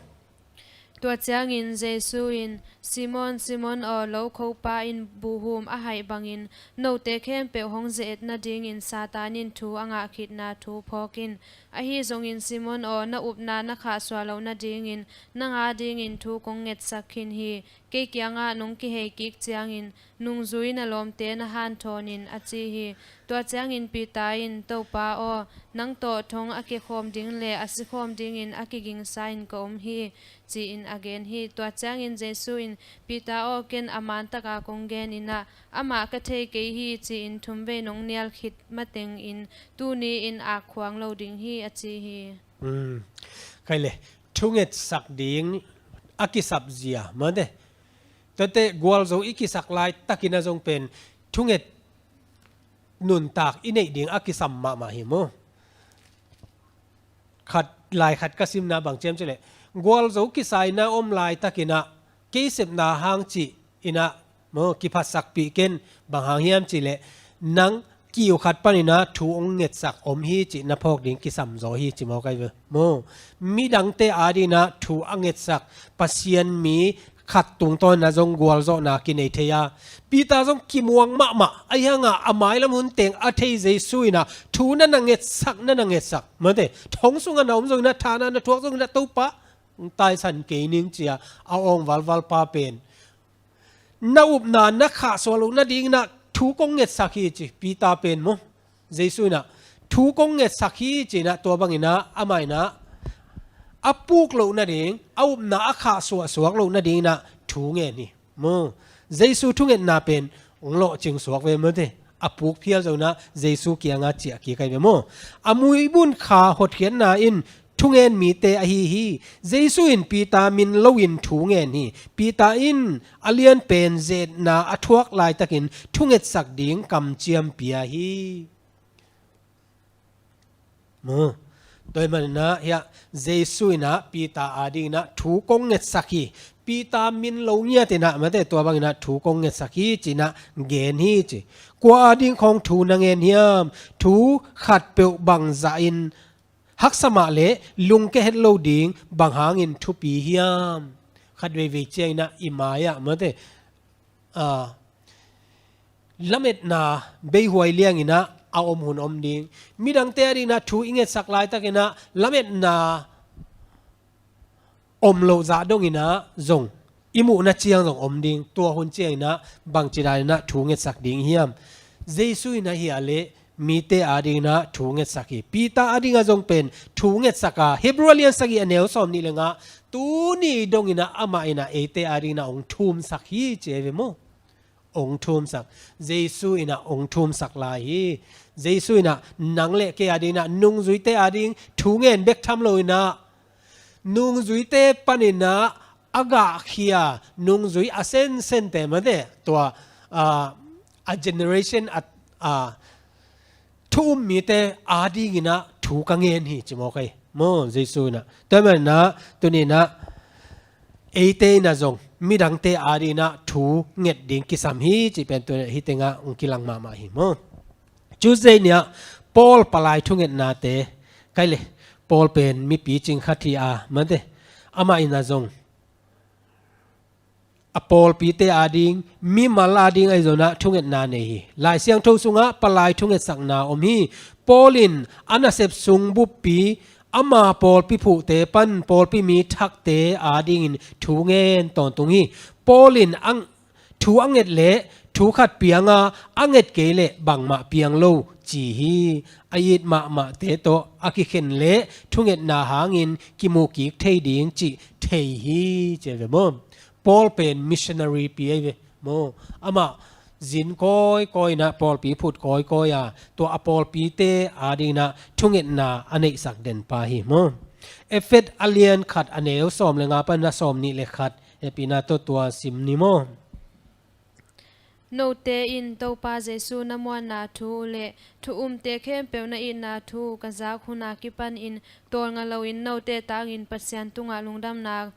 Tua ciangin Jesu in, "Simon, Simon aw, lo khopa in buhum a haih bangin note khempeuh hong ze-et nadingin Satan in thu a ngah khitna thu phawk in. Ahi zongin Simon aw, na upna na khahsuah loh nadingin nang adingin thu kong ngetsak khin hi. Kei kiangah nong kihei kik ciangin nungzui na lawmte na hanthawnin," a ci hi. Tua ciangin Peter in, "Topa aw, nang tawh thong a kikhawm ding le a sikhawm dingin a kigingsa-in ka om hi," ci-in a gen hi. Tua ciangin Jesu in, "Peter aw, ken a mantaka kong gen inah, amah ka thei kei hi," ci-in thumvei nong nial khit matengin tuni-in ak khuang lo ding hi, a ci hi. Hmm. Khaile, thungetsak ding a kisap zia, mate. Tuate gualzo i kisak laitakin a zong pen thunget nuntak i neih ding a kisam mahmah hi maw? Khat, lai khat ka simna bang ciam cileh, gualzo kisa inah om laitakinah kei sepna hang cih inah maw, kiphatsakpih ken, bang hang hiam cileh, nang kiu khat paninah thu hong ngetsak om hi cih na phawk ding kisam zaw hi ci maw, kai ve maw? Midangte adinah thu a ngetsak Pasian mi khat tungtawn inah zong gualzawhna kinei thei a. Peter zong kimuang mahmah, ahi hangah a mailam hun teng a thei Jesu inah thu na na ngetsak, na na ngetsak, mate, thong sungah na om zonginah, thana na thuak zonginah, "Topa, taisan kei ning," ci-a a awng valval pa pen, "Na upna na khahsuah loh nadinginah thu kong ngetsak hi," ci. Peter pen maw, Jesu inah, "Thu kong ngetsak hi," ci-inah, tua banginah amah inah a puk loh nading, a upna a khahsuah suak loh nadinginah thu ngen hi maw? Jesu thungetna pen hong lawhcing suak ve, mate. A puk phial zonginah Jesu kiangah ciah kik ahi ve maw? A muibun kha hotkhiatna in thungen mite ahi hi. Jesu in Peter min loin thu ngen hi. Peter in a lianpen ze-etna a thuak laitakin thungetsak ding kamciam pia hi. Maw? Tua ahih maninah hiah Jesu inah Peter adinginah thu kong ngetsak hi. Peter min lo ngiatinah, mate, tua banginah thu kong ngetsak hi ci-inah gen hi ci. Kua ading khawng thu na ngen hiam? Thu khatpeuh bangzahin haksa mah leh lungkia het lo ding bang hangin thupi hiam? Khat veivei cianginah i mai-ah, mate, a, lametna beihuai lianginah a om hun om ding. Midangte adinginah thu i ngetsak laitakinah lametna om loh zah donginah zong i muhna ciang zong om ding. Tua hun cianginah bangci daninah thu ngetsak ding hiam? Jesu inah hiah leh mite adinginah thu ngetsak hi. Peter adingah zong pen thu ngetsak a, Hebrew a lian sagih a neu sawm nih le nga, tuni donginah amah inah eite adinginah hong thumsak hi ci ahi ve maw? Hong thumsak. Jesu inah hong thumsak lai hi. Jesu inah nang le kei adinginah nungzuite ading thu ngen bek tham loinah nungzuite paninah a gahkhia nungzui a sensente mate tua, a, a generation a, a thu um mite adingin ah thu ka ngen hi ci mawk hi maw, Jesu in ah. Tua hi manin ah tuni in ah eite in ah zong midangte adingin ah thu nget ding kisam hi cih pen tuni hih tengah hong kilang mahmah hi maw. Tuesday ni-ah Paul palai thungetnate, kai le, Paul pen mipi cing khat hi a, mate, amah in ah zong a pawlpite ading, mimal ading ahi zongin ah thungetna nei hi. Lai Siangtho sungah palai thungetsakna om hi. Paul in a nasep sung buppi, ama pawlpi phuhte pan pawlpi mi thakte adingin thu ngen tawntung hi. Paul in ang, thu a nget leh thu khat pianga, a nget kei leh bangmah piang lo ci hi. A it mahmahte tawh a kikhen leh thungetna hangin kimu kik thei ding cih thei hi, ci ve maw. Paul pen missionary pi ahi ve maw. Amah zin kawikawi in ah pawlpi phut kawikawi a, tua a pawlpite adingin ah thungetna a neihsak denpa hi maw. Efet a lian khat a neu sawm le nga pan a sawm nih le khat, hehpihna tawh tua sim ni maw. Note in Topa Jesu na muanna thu le thu umte khempeuh na itna thu ka zak huna kipanin tawlnga loin note tangin Pasian tungah lungdamna,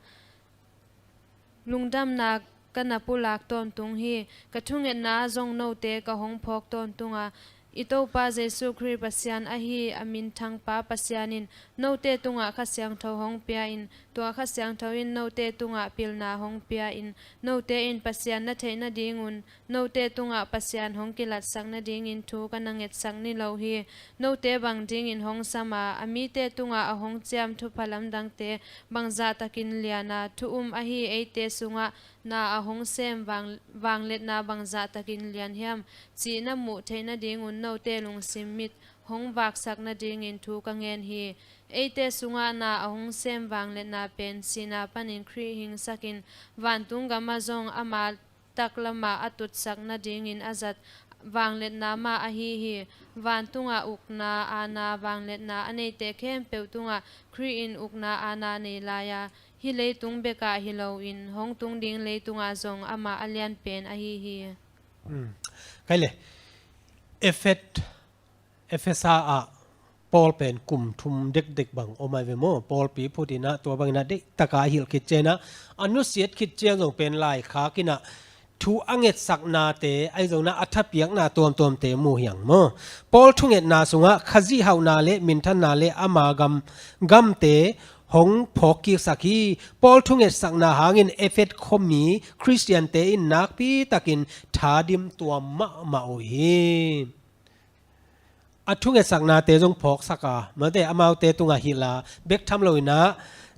lungdamna ka na pulak tawntung hi. Ka thungetna ah zong note ka hong phawk tawntung a, i Topa Jesu Khrih Pasian ahi a minthangpa Pasian in note tungah Kha Siangtho hong pia in, tua Kha Siangtho in note tungah pilna hong pia in, note in Pasian na theih nadingun note tungah Pasian hong kilatsak nadingin thu ka na ngetsak ni lo hi. Note bang dingin hong sam a, a mite tungah a hong ciam thupha lamdangte bangzahtakin lian a, thu um ahi eite sungah na a hong sem vang, vangliatna bangzahtakin lian hiam cih na muh theih nadingun note lungsim mit hong vaksak nadingin thu ka ngen hi. Eite sungah na a hong sem vangliatna pen sihna panin Khrih hingsakin vantung gamah zong ama taklamah a tutsak nadingin a zat vangliatna mah ahi hi. Vantungah ukna aana vangliatna a neite khempeuh tungah Khrih in ukna aana nei lai a, hih leitung bekah hi loin hong tung ding leitungah zong amah a lianpen ahi hi. Hmm. Kai le, Efet, Efesa ah Paul pen kum thum dekdek bang om ahi ve maw. Pawlpi phut in ah tua bangin ah deihtaka a hilh khit ciangin ah, a nusiat khit ciang zong pen laikhak in ah thu a ngetsaknate ahi zongin ah a thapiakna tuamtuamte mu hi hang maw. Paul thungetna sungah Khazih hauhna le minthanna le ama gam, gamte hong phawkkiksak hi. Paul thungetsakna hangin Efet khuami Khristiante in nakpitakin thadim tuam mahmah uh hi. A thungetsaknate zong phawksak a, mate amaute tungah hilh a, bek tham loin ah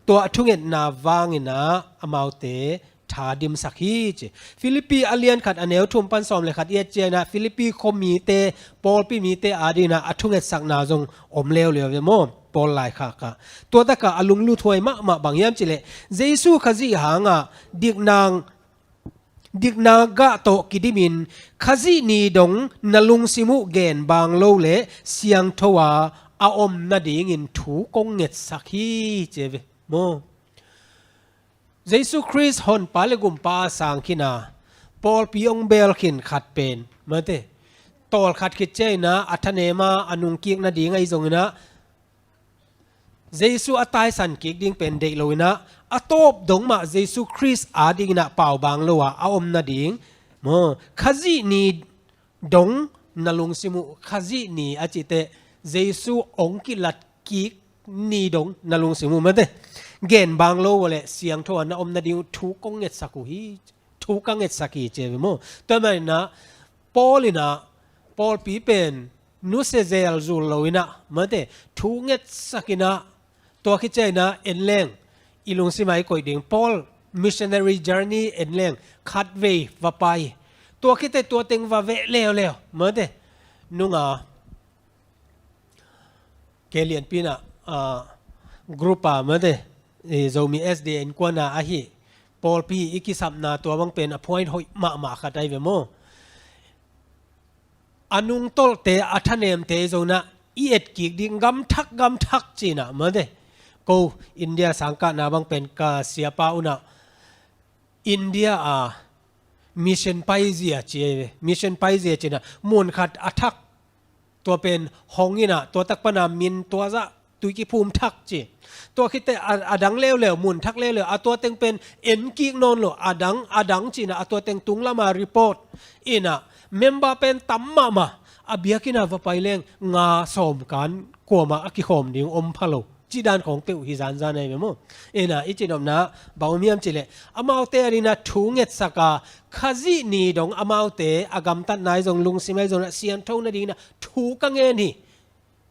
tua a thungetna vangin ah amaute thadimsak hi ci. Filippi a lian khat a neu thum pan sawm le khat i et ciangin ah Filippi khuamite, pawlpi mite adingin ah a thungetsakna zong om leuleu ve maw. Paul laikhak ah tua takah a lungluthuai mahmah bang hiam cih leh Jesu Khazih hangah dikna, dikna gah tawh kidimin Khazih ni dong na lungsim uh genbang lo le siangtho a a om nadingin thu kong ngetsak hi ci ve maw. Jesu Khrist honpa le gumpa a sang khin a, pawlpi hong beel khin khat pen, mate, tawlkhat khit ciangin ah a thanem a a nungkik nading ahi zongin ah Jesu a taisan kik ding pen deih loin ah a tawp dong mah Jesu Khrist adingin ah paubang lo a a om nading maw. Khazih ni dong na lungsim uh, Khazih ni a cih teh Jesu hong kilat kik ni dong na lungsim uh, mate, genbang lo uh le siangtho a na om nading uh thu kong ngetsak uh hi, thu ka ngetsak hi ci ve maw. Tua manin ah Paul in ah pawlpi pen nusia zelzul loin ah, mate, thu ngetsak in ah, tua khit ciangin ah en leng i lungsim ah i koih ding, Paul missionary journey en leng khatvei va pai. Tua khit teh tua teng va veh leuleu, mate, nunga ke lianpi in ah, ah, group a, mate, eh, Zomi S D A innkuan a ahi pawlpi i kisapna tua bang pen a point hoih mahmah khat ahi ve maw. A nungtolhte, a thanemte zongin ah i etkik ding, gamthak gamthak ci-in ah, mate. Ko India sangkahna bang pen ka siapa un ah India a mission paizia ci, mission paizia ci-in ah mun khat a thak, tua pen hong in ah, tua tak pan a min tua zah Tuikiphum thak ci. Tua khit teh a, a dang leuleu, mun thak leuleu, a tua teng pen en kik nawn lo, a dang, a dang ci-in ah, a tua teng tung lam a report in ah, member pen tam mahmah, a biakinn ah va pai leng nga sawm kan kuamah a kikhawm ding om pha lo, cih dan khawng peuh hi zanzan ahi ve maw. In ah, i cihnopna bang om hiam cih leh, amaute adingin ah thu ngetsak a, Khazih ni dong amaute a gamtatna ahi zong, lungsim ahi zong ah siangtho nadingin ah thu ka ngen hi.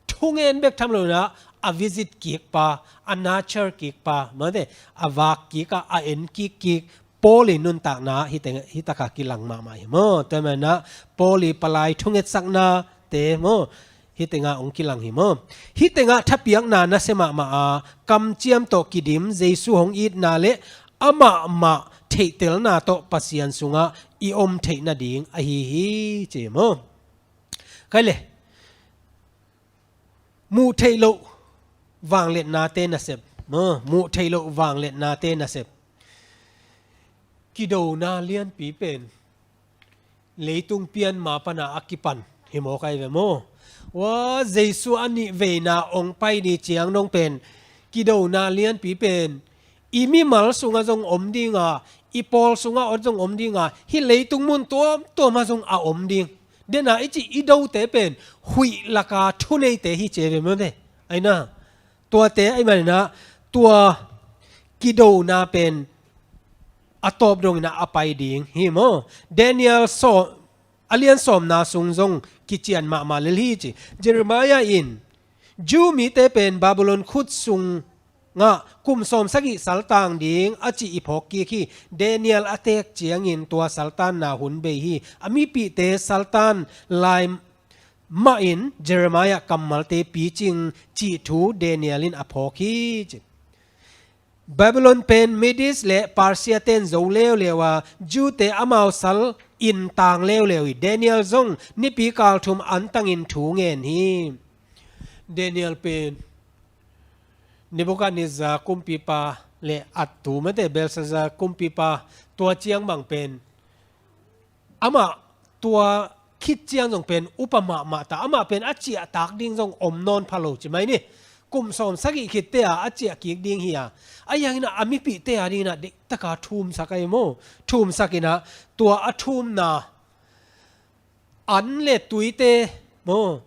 Thungen bek tham lo-in ah, a visit kik pa, a nurture kik pa, mate, a vak kik a, a en kik kik, Paul i nuntakna hih teng, hih tak ah kilang mahmah hi maw. Tua manin ah, Paul i palai thungetsaknate maw, hih teng ah hong kilang hi maw. Hih teng ah thapiakna nasia mahmah a, kamciam tawh kidim, Jesu hong itna le amah mah theihtelna tawh Pasian sungah i om theih nading ahi hi, ci maw. Khai le, muh theih loh vangliatnate nasep, maw, muh theih loh vangliatnate nasep. Kidona lianpi pen leitung pian ma pan a a kipan hi mawk ahi ve maw. Ua, Jesu a nih veina hong pai ni ciang dong pen, kidona lianpi pen i mimal sungah zong om ding a, i pawl sungah zong om ding a, hih leitung mun tuamtuam ah zong a om ding. Dena i cih i dote pen huih laka thuneite hi ci ve maw ve. Aina, tuate ahih manin ah, tua kidona pen a tawp dongin ah a pai ding hi maw. Daniel sawm, a lian sawmna sung zong kician mahmah lel hi ci. Jeremiah in, Jew mite pen Babylon khut sungah kum sawmsagih saltang ding a cih i phawk kik hi. Daniel a teek ciangin tua saltanna hun bei hi. A mipihte saltan lai mahin Jeremiah kammalte picing cih thu Daniel in a phawk hi ci. Babylon pen Medes le Persia ten zo leuleu a, Jew-te amau sal in tang leuleu hi. Daniel zong nipi kal thum antangin thu ngen hi. Daniel pen Nebuchadnezzar kumpipa le a tu mate Belshazzar kumpipa, tua ciang bang pen amah tua khit ciang zong pen upa mahmah ta, amah pen a ciahtak ding zong om nawn pha lo ci mai ni. Kum sawmsagih khit te a a ciah kik ding hi a, a hiangin ah a mipihte a dingin ah deihtaka thumsak ahi maw. Thumsak in ah tua a thumna an le tuite maw,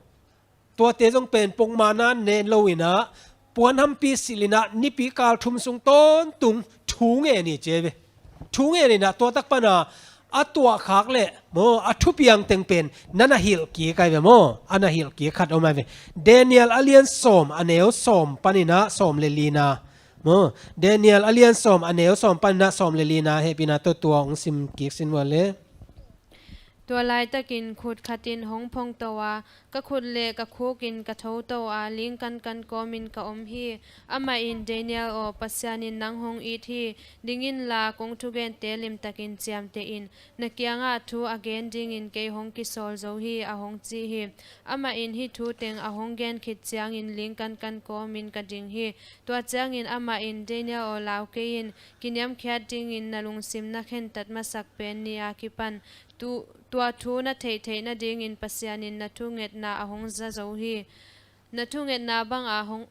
tuate zong pen pongmana nen lo in ah, puanhampi silh in ah, nipi kal thum sung tawntung thu ngen hi ci ve. Thu ngen in ah, tua tak pan a a tuahkhak le maw, a thupiang teng pen na na hilh kik ahi ve maw. A na hilh kik khat om ahi ve. Daniel a lian sawm, a neu sawm panin ah sawm le lina maw. Daniel a lian sawm, a neu sawm panin ah sawm le lina, hehpihna tawh tua hong sim kik sin ua le. Tua laitakin khut khatin hong phongto a, ka khut le ka khukin ka thoto a, ling kankan kawmin ka om hi. Amah in, Daniel aw, Pasian in nang hong it hi. Ding inla, kong thugente limtakin ciamteh in. Na kiangah thu a gen dingin kei hong kisawl zo hi, a hong ci hi. Amah in hih thu teng a hong gen khit ciangin ling kankan kawmin ka ding hi. Tua ciangin amah in, Daniel aw, lau kei in. Kiniamkhiat dingin na lungsim na khentat masak pen ni a kipan tu, tua thu na theih theih nadingin Pasian in na thungetna a hong za zo hi. Na thungetna bang a hong,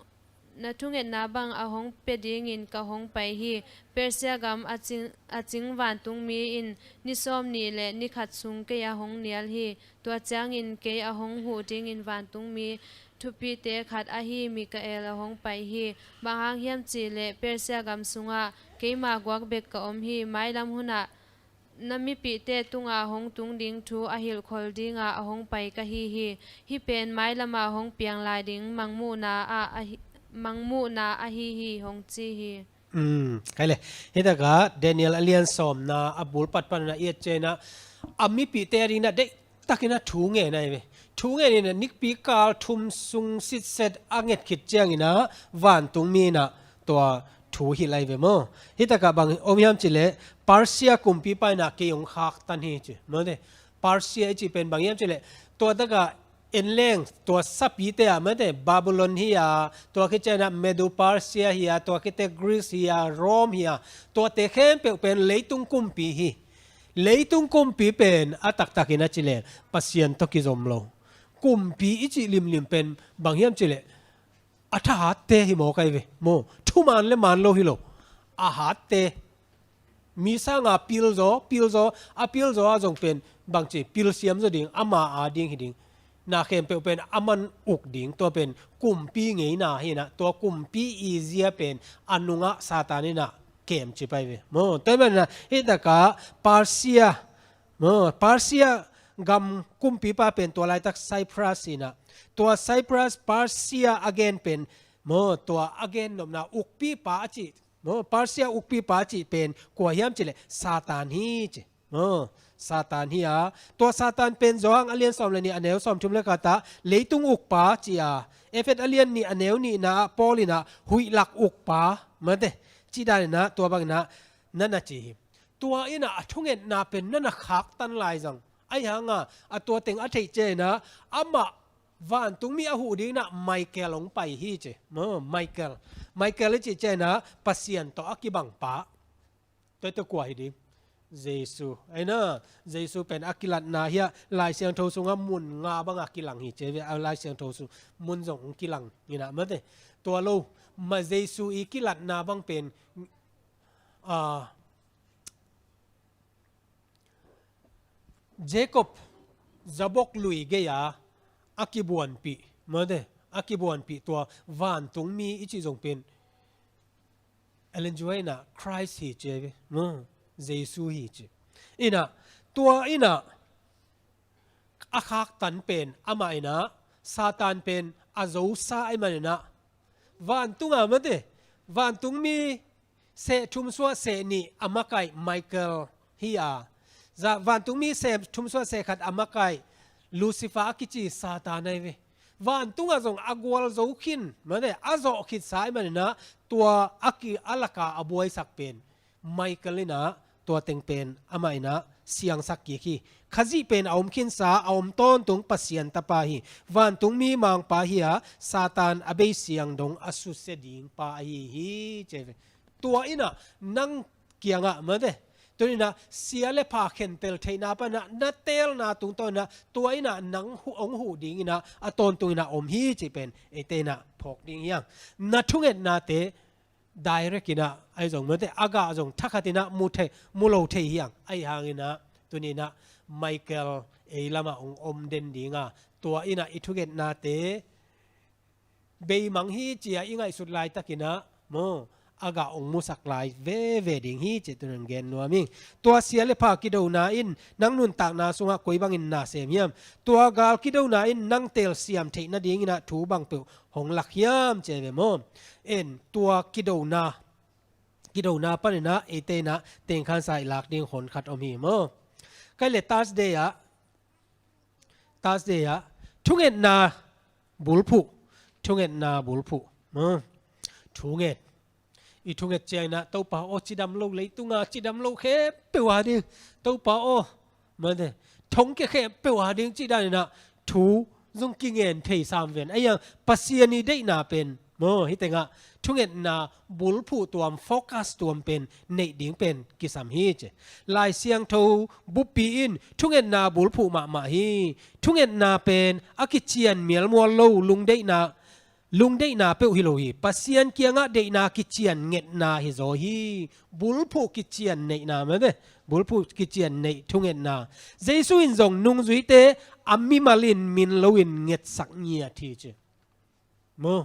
na thungetna bang a hong pia dingin ka hong pai hi. Persia gam a cing, a cing vantungmi in ni sawmnih le ni khat sung kei a hong nial hi. Tua ciangin kei a hong huh dingin vantungmi thupite khat ahi Mikael a hong pai hi. Bang hang hiam cih leh Persia gam sungah keima guak bek ka om hi. Mailam hunah na mipihte tungah hong tung ding thu a hilhkhol dingah a hong pai ka hi hi. Hih pen mailamah hong piang lai ding mangmuhna ah a hi, mangmuhna ahi hi, hong ci hi. Um, khai le. Hih takah Daniel a lian sawmna a bul patpat in ah i et ciangin ah, a mipihte a dingin ah deihtakin ah thu ngen ahi ve. Thu ngen in ah nipi kal thum sung sitset a nget khit ciangin ah vantungmi in ah tua thu hilh ahi ve maw. Hih takah bang om hiam cih leh, Persia kumpipa in ah kei hong khaktan hi ci maw te. Persia i cih pen bang hiam cih leh, tua takah En leng, tua sapite ah, mate, Babylon hi a, tua khit ciangin ah Medo Persia hi a, tua khit teh Greece hi a, Rome hi a, tuate khempeuh pen leitung kumpi hi. Leitung kumpi pen a taktakin a ci leng Pasian tawh kizom lo. Kumpi i cih limlim pen bang hiam cih leh a thahatte hi mawk ai ve. Maw, thuman le man lo hi lo. A hatte. Mi sanga pilzaw, pilzaw, a pilzaw a zong pen bangci pilsiam zaw ding, ama a ding hi ding. Na khempeuh pen a man uk ding, tua pen kumpi ngeina hi na, tua kumpi i zia pen a nungah Satan in a kemcip ai ve. Maw, tua hi manin ah, hih takah Persia, maw, Persia gam kumpipa pen tua laitak Cyprus hi na, tua Cyprus Persia a gen pen, maw, tua a gen nopna ukpipa a cih, maw, Persia ukpipa a cih pen kua hiam cih leh Satan hi ci. Maw, Satan hi a, tua Satan pen Johan a lian sawm le nih a neu sawmthum le khat ah leitung ukpa ci a, Efet a lian nih a neu nihna ah Paul in ah huih lak ukpa, mate, cih danin ah tua bangin ah na na ci hi. Tua in ah a thungetna pen na na khaktan lai zang. Ahi hanga a tua teng a theih ciangin ah amah vantungmi a huh dingin ah Michael hong pai hi ci. Maw, Michael. Michael i cih ciangin ah Pasian tawh a kibangpa. Tua tawh kua hi ding? Jesu. Ahi na, Jesu pen a kilatna hi a, Lai Siangtho sungah mun nga banga kilang hi ci ve, a Lai Siangtho sung mun zong hong kilang hi na, mate. Tua lo, ma Jesu i kilatna bang pen, ah, Jacob zabok lui gei-a a kibuanpih, mate, a kibuanpih tua vantungmi i cih zong pen Ellen G. White in ah Christ hi ci ve, maw, Jesu hi ci. In ah, tua in ah a khaktan pen amah in ah Satan pen a zosa ahih manin ah vantung a, mate, vantungmi seh thum suah seh nih a makaih Michael hi a, za, vantungmi seh thum suah seh khat a makaih Lucifer a kici Satan ahi ve. Vantungah zong a gualzo khin, mate, a zawh khitsa ahih manin ah tua a ki, a laka a buaisak pen Michael in ah tua teng pen amah in ah siangsak kik hi. Khazih pen a om khinsa, a om tawntung Pasian tapa hi. Vantungmi mangpa hi a, Satan a bei siang dong a susia ding pa ahi hi ci ve. Tua in ah nang kiangah, mate, tuni in ah sia le pha khentel theihna panin ah na teelna tungtawn in ah tua in ah nang hu, hong huh dingin ah a tawntung in ah om hi cih pen eite in ah phawk ding hi hang. Na thungetnate direct in ah ahi zong, mate, a gah zong thakhat in ah mu thei, mu lo thei hi hang. Ahi hangin ah tuni in ah Michael ei lamah hong om den ding a, tua in ah i thungetnate beimang hi ci-a i ngaihsut laitakin ah, maw, a gah hong musak lai veve ding hi ci-a tuni-in gen nuam ing. Tua sia le pha kidona in nang nuntakna sungah koi bangin na sem hiam? Tua gal kidona in nang telsiam theih nadingin ah thu bangpeuh hong lak hiam ci-a ve maw? En, tua kidona, kidona panin ah eite in ah tengkhansa i lak ding hon khat om hi maw? Kei le Thursday ah, Thursday ah thungetna bulphuh, thungetna bulphuh. Hmm. Thunget. I thunget ciangin ah Topa aw, cidam lo leitunga cidam lo khempeuh a ding, Topa aw, mate, thongkia khempeuh a ding cih danin ah thu zong kingen thei sam ven. Ahi hang Pasian i deihna pen, maw, hih tengah thungetna bulphuh tuam, focus tuam pen neih ding pen kisam hi ci. Lai Siangtho buppi in thungetna bulphuh mahmah hi. Thungetna pen a kician mialmual lo, lungdeihna, lungdeihna peuh hi lo hi. Pasian kiangah deihna kician ngetna hi zaw hi. Bulphuh kician neihna, mate, bulphuh kician neih thungetna. Jesu in zong nungzuite a mimal in min loin ngetsak ngiat hi ci. Maw?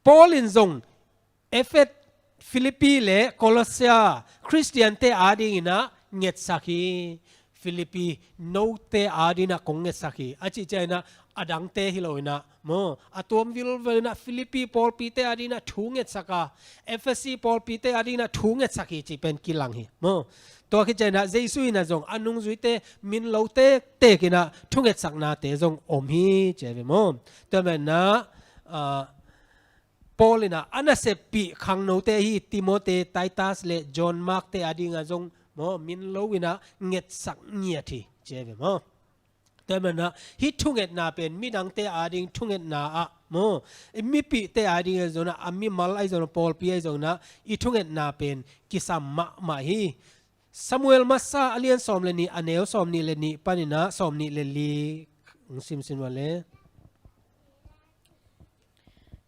Paul in zong Efet, Philippi le Colossia Khristiante adingin ah ngetsak hi. Philippi note adingin ah kong ngetsak hi a cih ciangin ah a dangte hi loin ah, maw, a tuam vilvel in ah Philippi pawlpite adingin ah thu ngetsak a, Efesi pawlpite adingin ah thu ngetsak hi cih pen kilang hi, maw. Tua khit ciangin ah Jesu in ah zong a nungzuite min lo tektek in ah thungetsaknate zong om hi ci a ve maw. Tua manin ah, ah, Paul in ah a naseppih khangnote hi, Timote, Titus le John Mark te adingin ah zong maw, min loin ah ngetsak ngiat hi ci a ve maw. Tua hi manin ah, hih thungetna pen midangte ading thungetna ah maw, i mipihte ading ahi zongin ah, a mimal ahi zongin ah, pawlpi ahi zongin ah, i thungetna pen kisam mahmah hi. Samuel masa a lian sawm le nih, a neu sawm nih le nih panin ah sawm nih le li, hong simsim uh leh.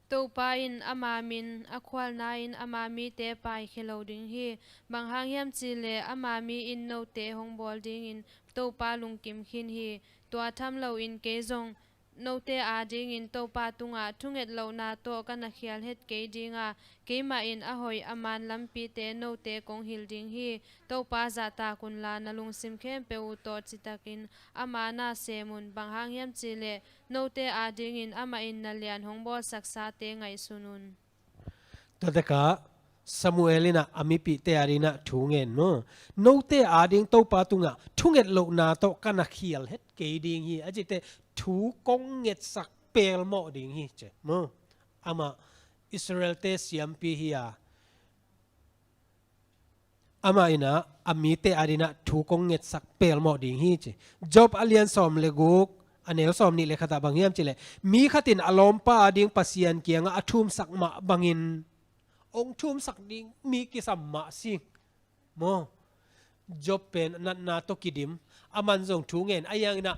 Topa in ama min a khualna in ama mite paikhia lo ding hi. Bang hang hiam cih leh ama mi in note hong bawl dingin Topa lungkim khin hi. Tua tham loin kei zong note adingin Topa tungah thunget lohna tawh ka na khial het kei ding a, keimah in a hoih a man lampite note kong hilh ding hi. Topa zahtak unla, na lungsim khempeuh uh tawh citakin ama na sem un. Bang hang hiam cih leh note adingin amah in na lian hong bawlsaksate ngaihsun un. Tua tekah Samuel in ah a mipihte adingin ah thu ngen maw. Note ading Topa tungah thunget lohna tawh ka na khial het kei ding hi, a cih teh thu kong ngetsak pelmawh ding hi ci maw. Amah Israel-te siampi hi a, amah in ah a mite adingin ah thu kong ngetsak pelmawh ding hi ci. Job a lian sawm le guk, a neu sawm nih le khat ah bang hiam cih leh, mi khat in a lawmpa ading Pasian kiangah a thumsak mah bangin hong thumsak ding mi kisam mah sing maw. Job pen natna tawh kidim, aman zong thu ngen, ahi hangin ah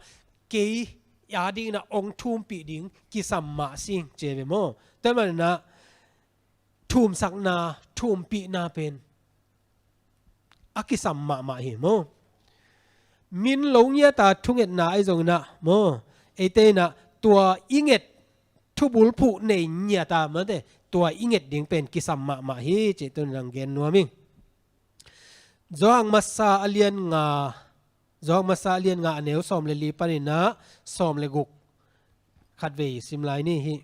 kei adingin ah hong thumpih ding kisam mah sing ci ve maw. Tua hi manin ah thumsakna, thumpihna pen a kisam mahmah hi maw. Min lo ngiat a thungetna ahi zongin ah maw, eite in ah tua i nget thubulphuh nei ngiat a, mate, tua i nget ding pen kisam mahmah hi cih tuni-in hong gen nuam ing. Johan masa a lian nga, Johan masa a lian nga, a neu sawm le li panin ah sawm le guk, khatvei sim lai ni hi.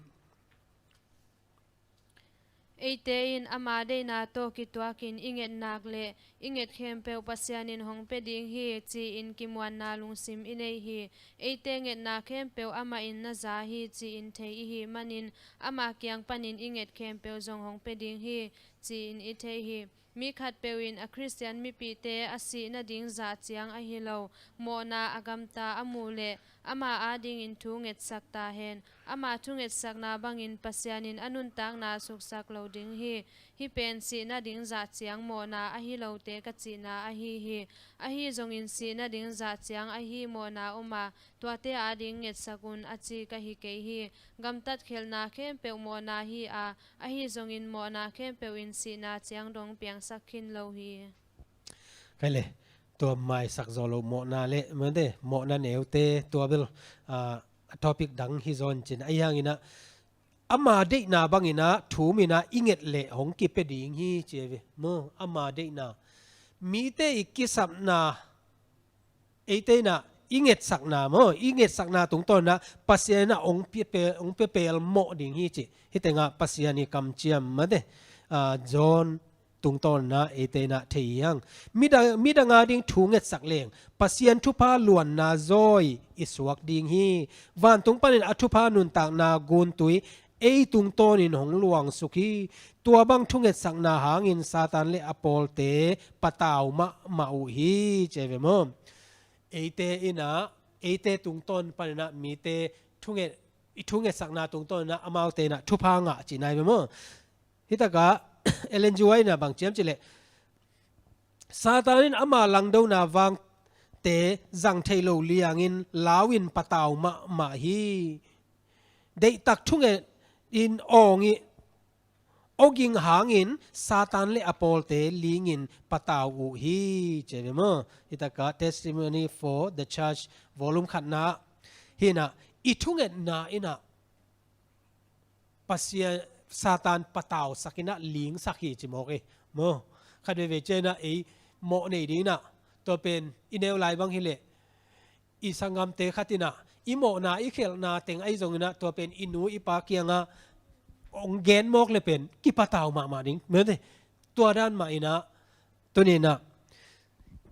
Eite in ama deihna tawh kituakin i nget nak leh i nget khempeuh Pasian in hong pia ding hi ci-in kimuanna lungsim i nei hi. Eite ngetna khempeuh amah in na za hi ci-in thei i hih manin, ama kiang panin i nget khempeuh zong hong pia ding hi ci-in i thei hi. Mi khatpeuh in a Khristian mipihte a sih nading zah ciang ahi lo, mawhna a gamta a muh leh ama adingin thu ngetsak ta hen. Ama thungetsakna bangin Pasian in a nuntakna suksak lo ding hi. Hih pen sih nading zah ciang mawhna ahi lote ka cihna ahi hi. Ahi zongin sih nading zah ciang ahi mawhna om a, tuate ading ngetsak un a ci ka hi kei hi. Gamtat khelhna khempeuh mawhna hi a, ahi zongin mawhna khempeuh in sihna ciang dong piangsak khin lo hi. Kei le, tua maisak zawh loh mawhna le, mate, mawhna neute, tua bel, ah, a topic dang hi zaw in cin. Ahi hangin ah, ama deihna bangin ah thum in ah i nget leh hong kipia ding hi ci ve maw. Ama deihna, mite i kisapna, eite in ah i ngetsakna maw, i ngetsakna tungtawn in ah Pasian in ah hong pia pel, hong pia pelmawh ding hi ci. Hih tengah Pasian i kamciam, mate, ah, John tungtawn in ah eite in ah thei hi hang. Midang, midang ading thu ngetsak leng Pasian thupha luanna zawi i suak ding hi. Vantung panin a thupha nuntakna guntui ei tungtawnin hong luangsuk hi. Tua bang thungetsakna hangin Satan le a pawlte patau mahmah uh hi ci ve maw. Eite in ah, eite tungtawn panin ah mite thunget, i thungetsakna tungtawn in ah amaute in ah thupha ngah ci nai ve maw. Hih takah Ellen G. White in ah bang ci hiam cih leh, Satan in ama langdona vangte zang thei lo liangin lau in patau mahmah hi. Deihtak thunget in awng i awging hangin Satan le a pawlte lingin patau uh hi ci ve maw. Hih takah Testimony for the Church volume khatna ah, hih in ah i thungetna in ah Pasian, Satan patausak in ah lingsak hi ci mawk hi maw. Khat veivei ciang in ah ei mawh nei ding in ah, tua pen i neu lai bang hi leh, i sanggamte khat in ah i mawhna i khelhna teng ahi zongin ah tua pen i nu i pa kiangah hong gen mawk le pen kipatau mahmah ding, mate. Tua dan mah in ah tuni in ah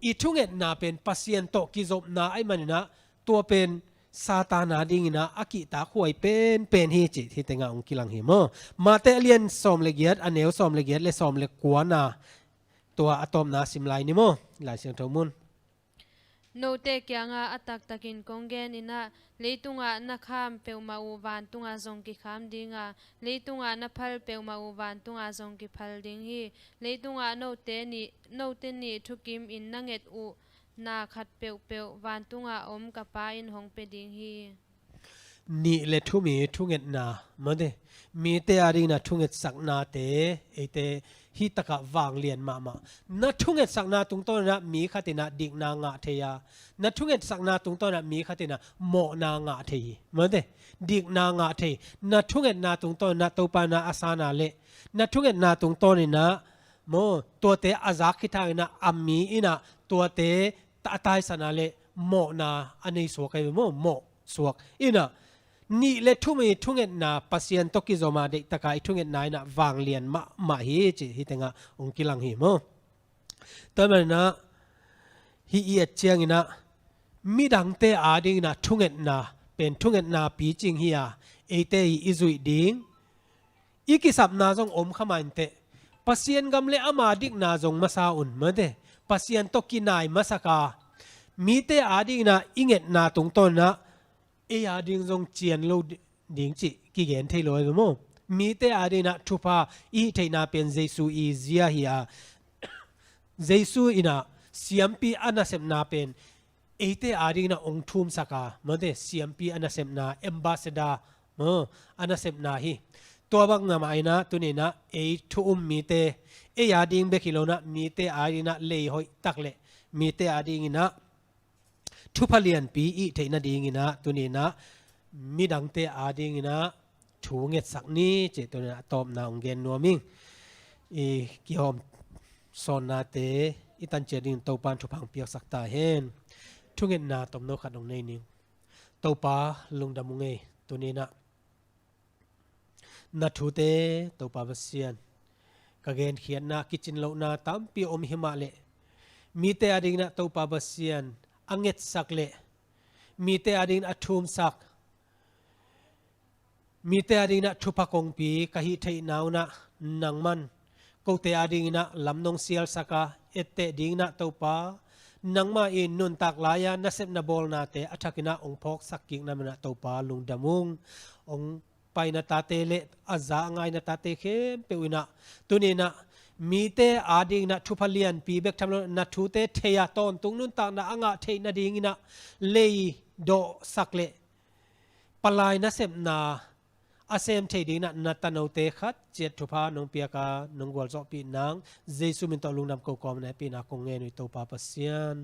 i thungetna pen Pasian tawh kizopna ahih manin ah tua pen Satan adingin ah a kihtak huai penpen hi cih hih tengah hong kilang hi maw. Mate a lian sawm le giat, a neu sawm le giat le sawm le kuana, tua a tawpna sim lai ni maw. Lai Siangtho mun. Note kiangah a taktakin kong gen in ah, leitungah na kham peuhmah uh vantungah zong kikham ding a, leitungah na phal peuhmah uh vantungah zong kiphal ding hi. Leitungah note nih, note nih thukim in na nget uh na khat peuhpeuh vantungah om ka Pa in hong pia ding hi. Nih le thum i thungetna, mate, mite adingin ah thungetsaknate, eite hih takah vanglian mahmah. Na thungetsakna tungtawn in ah mi khat in ah dikna ngah thei a, na thungetsakna tungtawn in ah mi khat in ah mawhna ngah thei hi, mate, dikna ngah thei. Na thungetna tungtawn in ah Topa in ah a san a leh, na thungetna tungtawn in ah maw, tuate a zak khit hangin ah a mi in ah tuate a taisan a leh mawhna a nei suak ahi ve maw, mawh suak. In ah nih le thum i thungetna, Pasian tawh kizom a deihtak a i thungetna in ah vanglian mahmah hi cih hih tengah hong kilang hi maw. Tua manin ah hih i et ciangin ah midangte adingin ah thungetna pen thungetna picing hi a, eite i, i zuih ding, i kisapna zong om kha mah inteh. Pasian gam le ama dikna zong masa un, mate, Pasian tawh kinai masak a, mite adingin ah i ngetna tungtawn in ah ei ading zong cian lo di-, ding cih kigen thei lo ahi ve maw. Mite adingin ah thupha i hih theihna pen Jesu i zia hi a, Jesu in ah siampi a nasepna pen eite adingin ah hong thumsak a, mate, siampi a nasepna, ambassador maw, a nasepna hi. Tua bang mah in ah tuni in ah ei thu um mite, ei ading bek hi lo in ah mite adingin ah lei hoih tak le mite adingin ah thupha lianpi i hih theih nadingin ah tuni in ah midangte adingin ah thu ngetsak ni cih tuni in ah a tawpna hong gen nuam ing. I kihawm sawnnate i tan ciat dingin Topa in thupha hong piaksak ta hen. Thungetna tomno khat hong nei ning. Topa, lungdam ung ei, tuni in ah na thute, Topa Pasian, ka genkhiatna, kicin lohna tampi om hi mah leh, mite adingin ah Topa Pasian a ngetsak le mite adingin a thumsak, mite adingin ah thupha kongpi ka hih theihna un ah nangman kote adingin ah lam nong sialsak a, etteh dingin ah Topa, nangmah in nuntak lai-a nasepna bawlnate a thakin ah hong phawksak kik na manin ah Topa, lungdam ung. Hong paina tate le a za a ngaina tate khempeuh in ah tuni in ah mite adingin ah thupha lianpi bek tham lo, na thute thei a, tawntung nuntakna a ngah theih nadingin ah lei dawhsak le palai nasepna a sem thei dingin ah na tanote khat ciat thupha nong piak a, nong gualzawhpih nang, Jesu min tawh lungdam ko kawm na hehpihna kong ngen uh hi, Topa Pasian.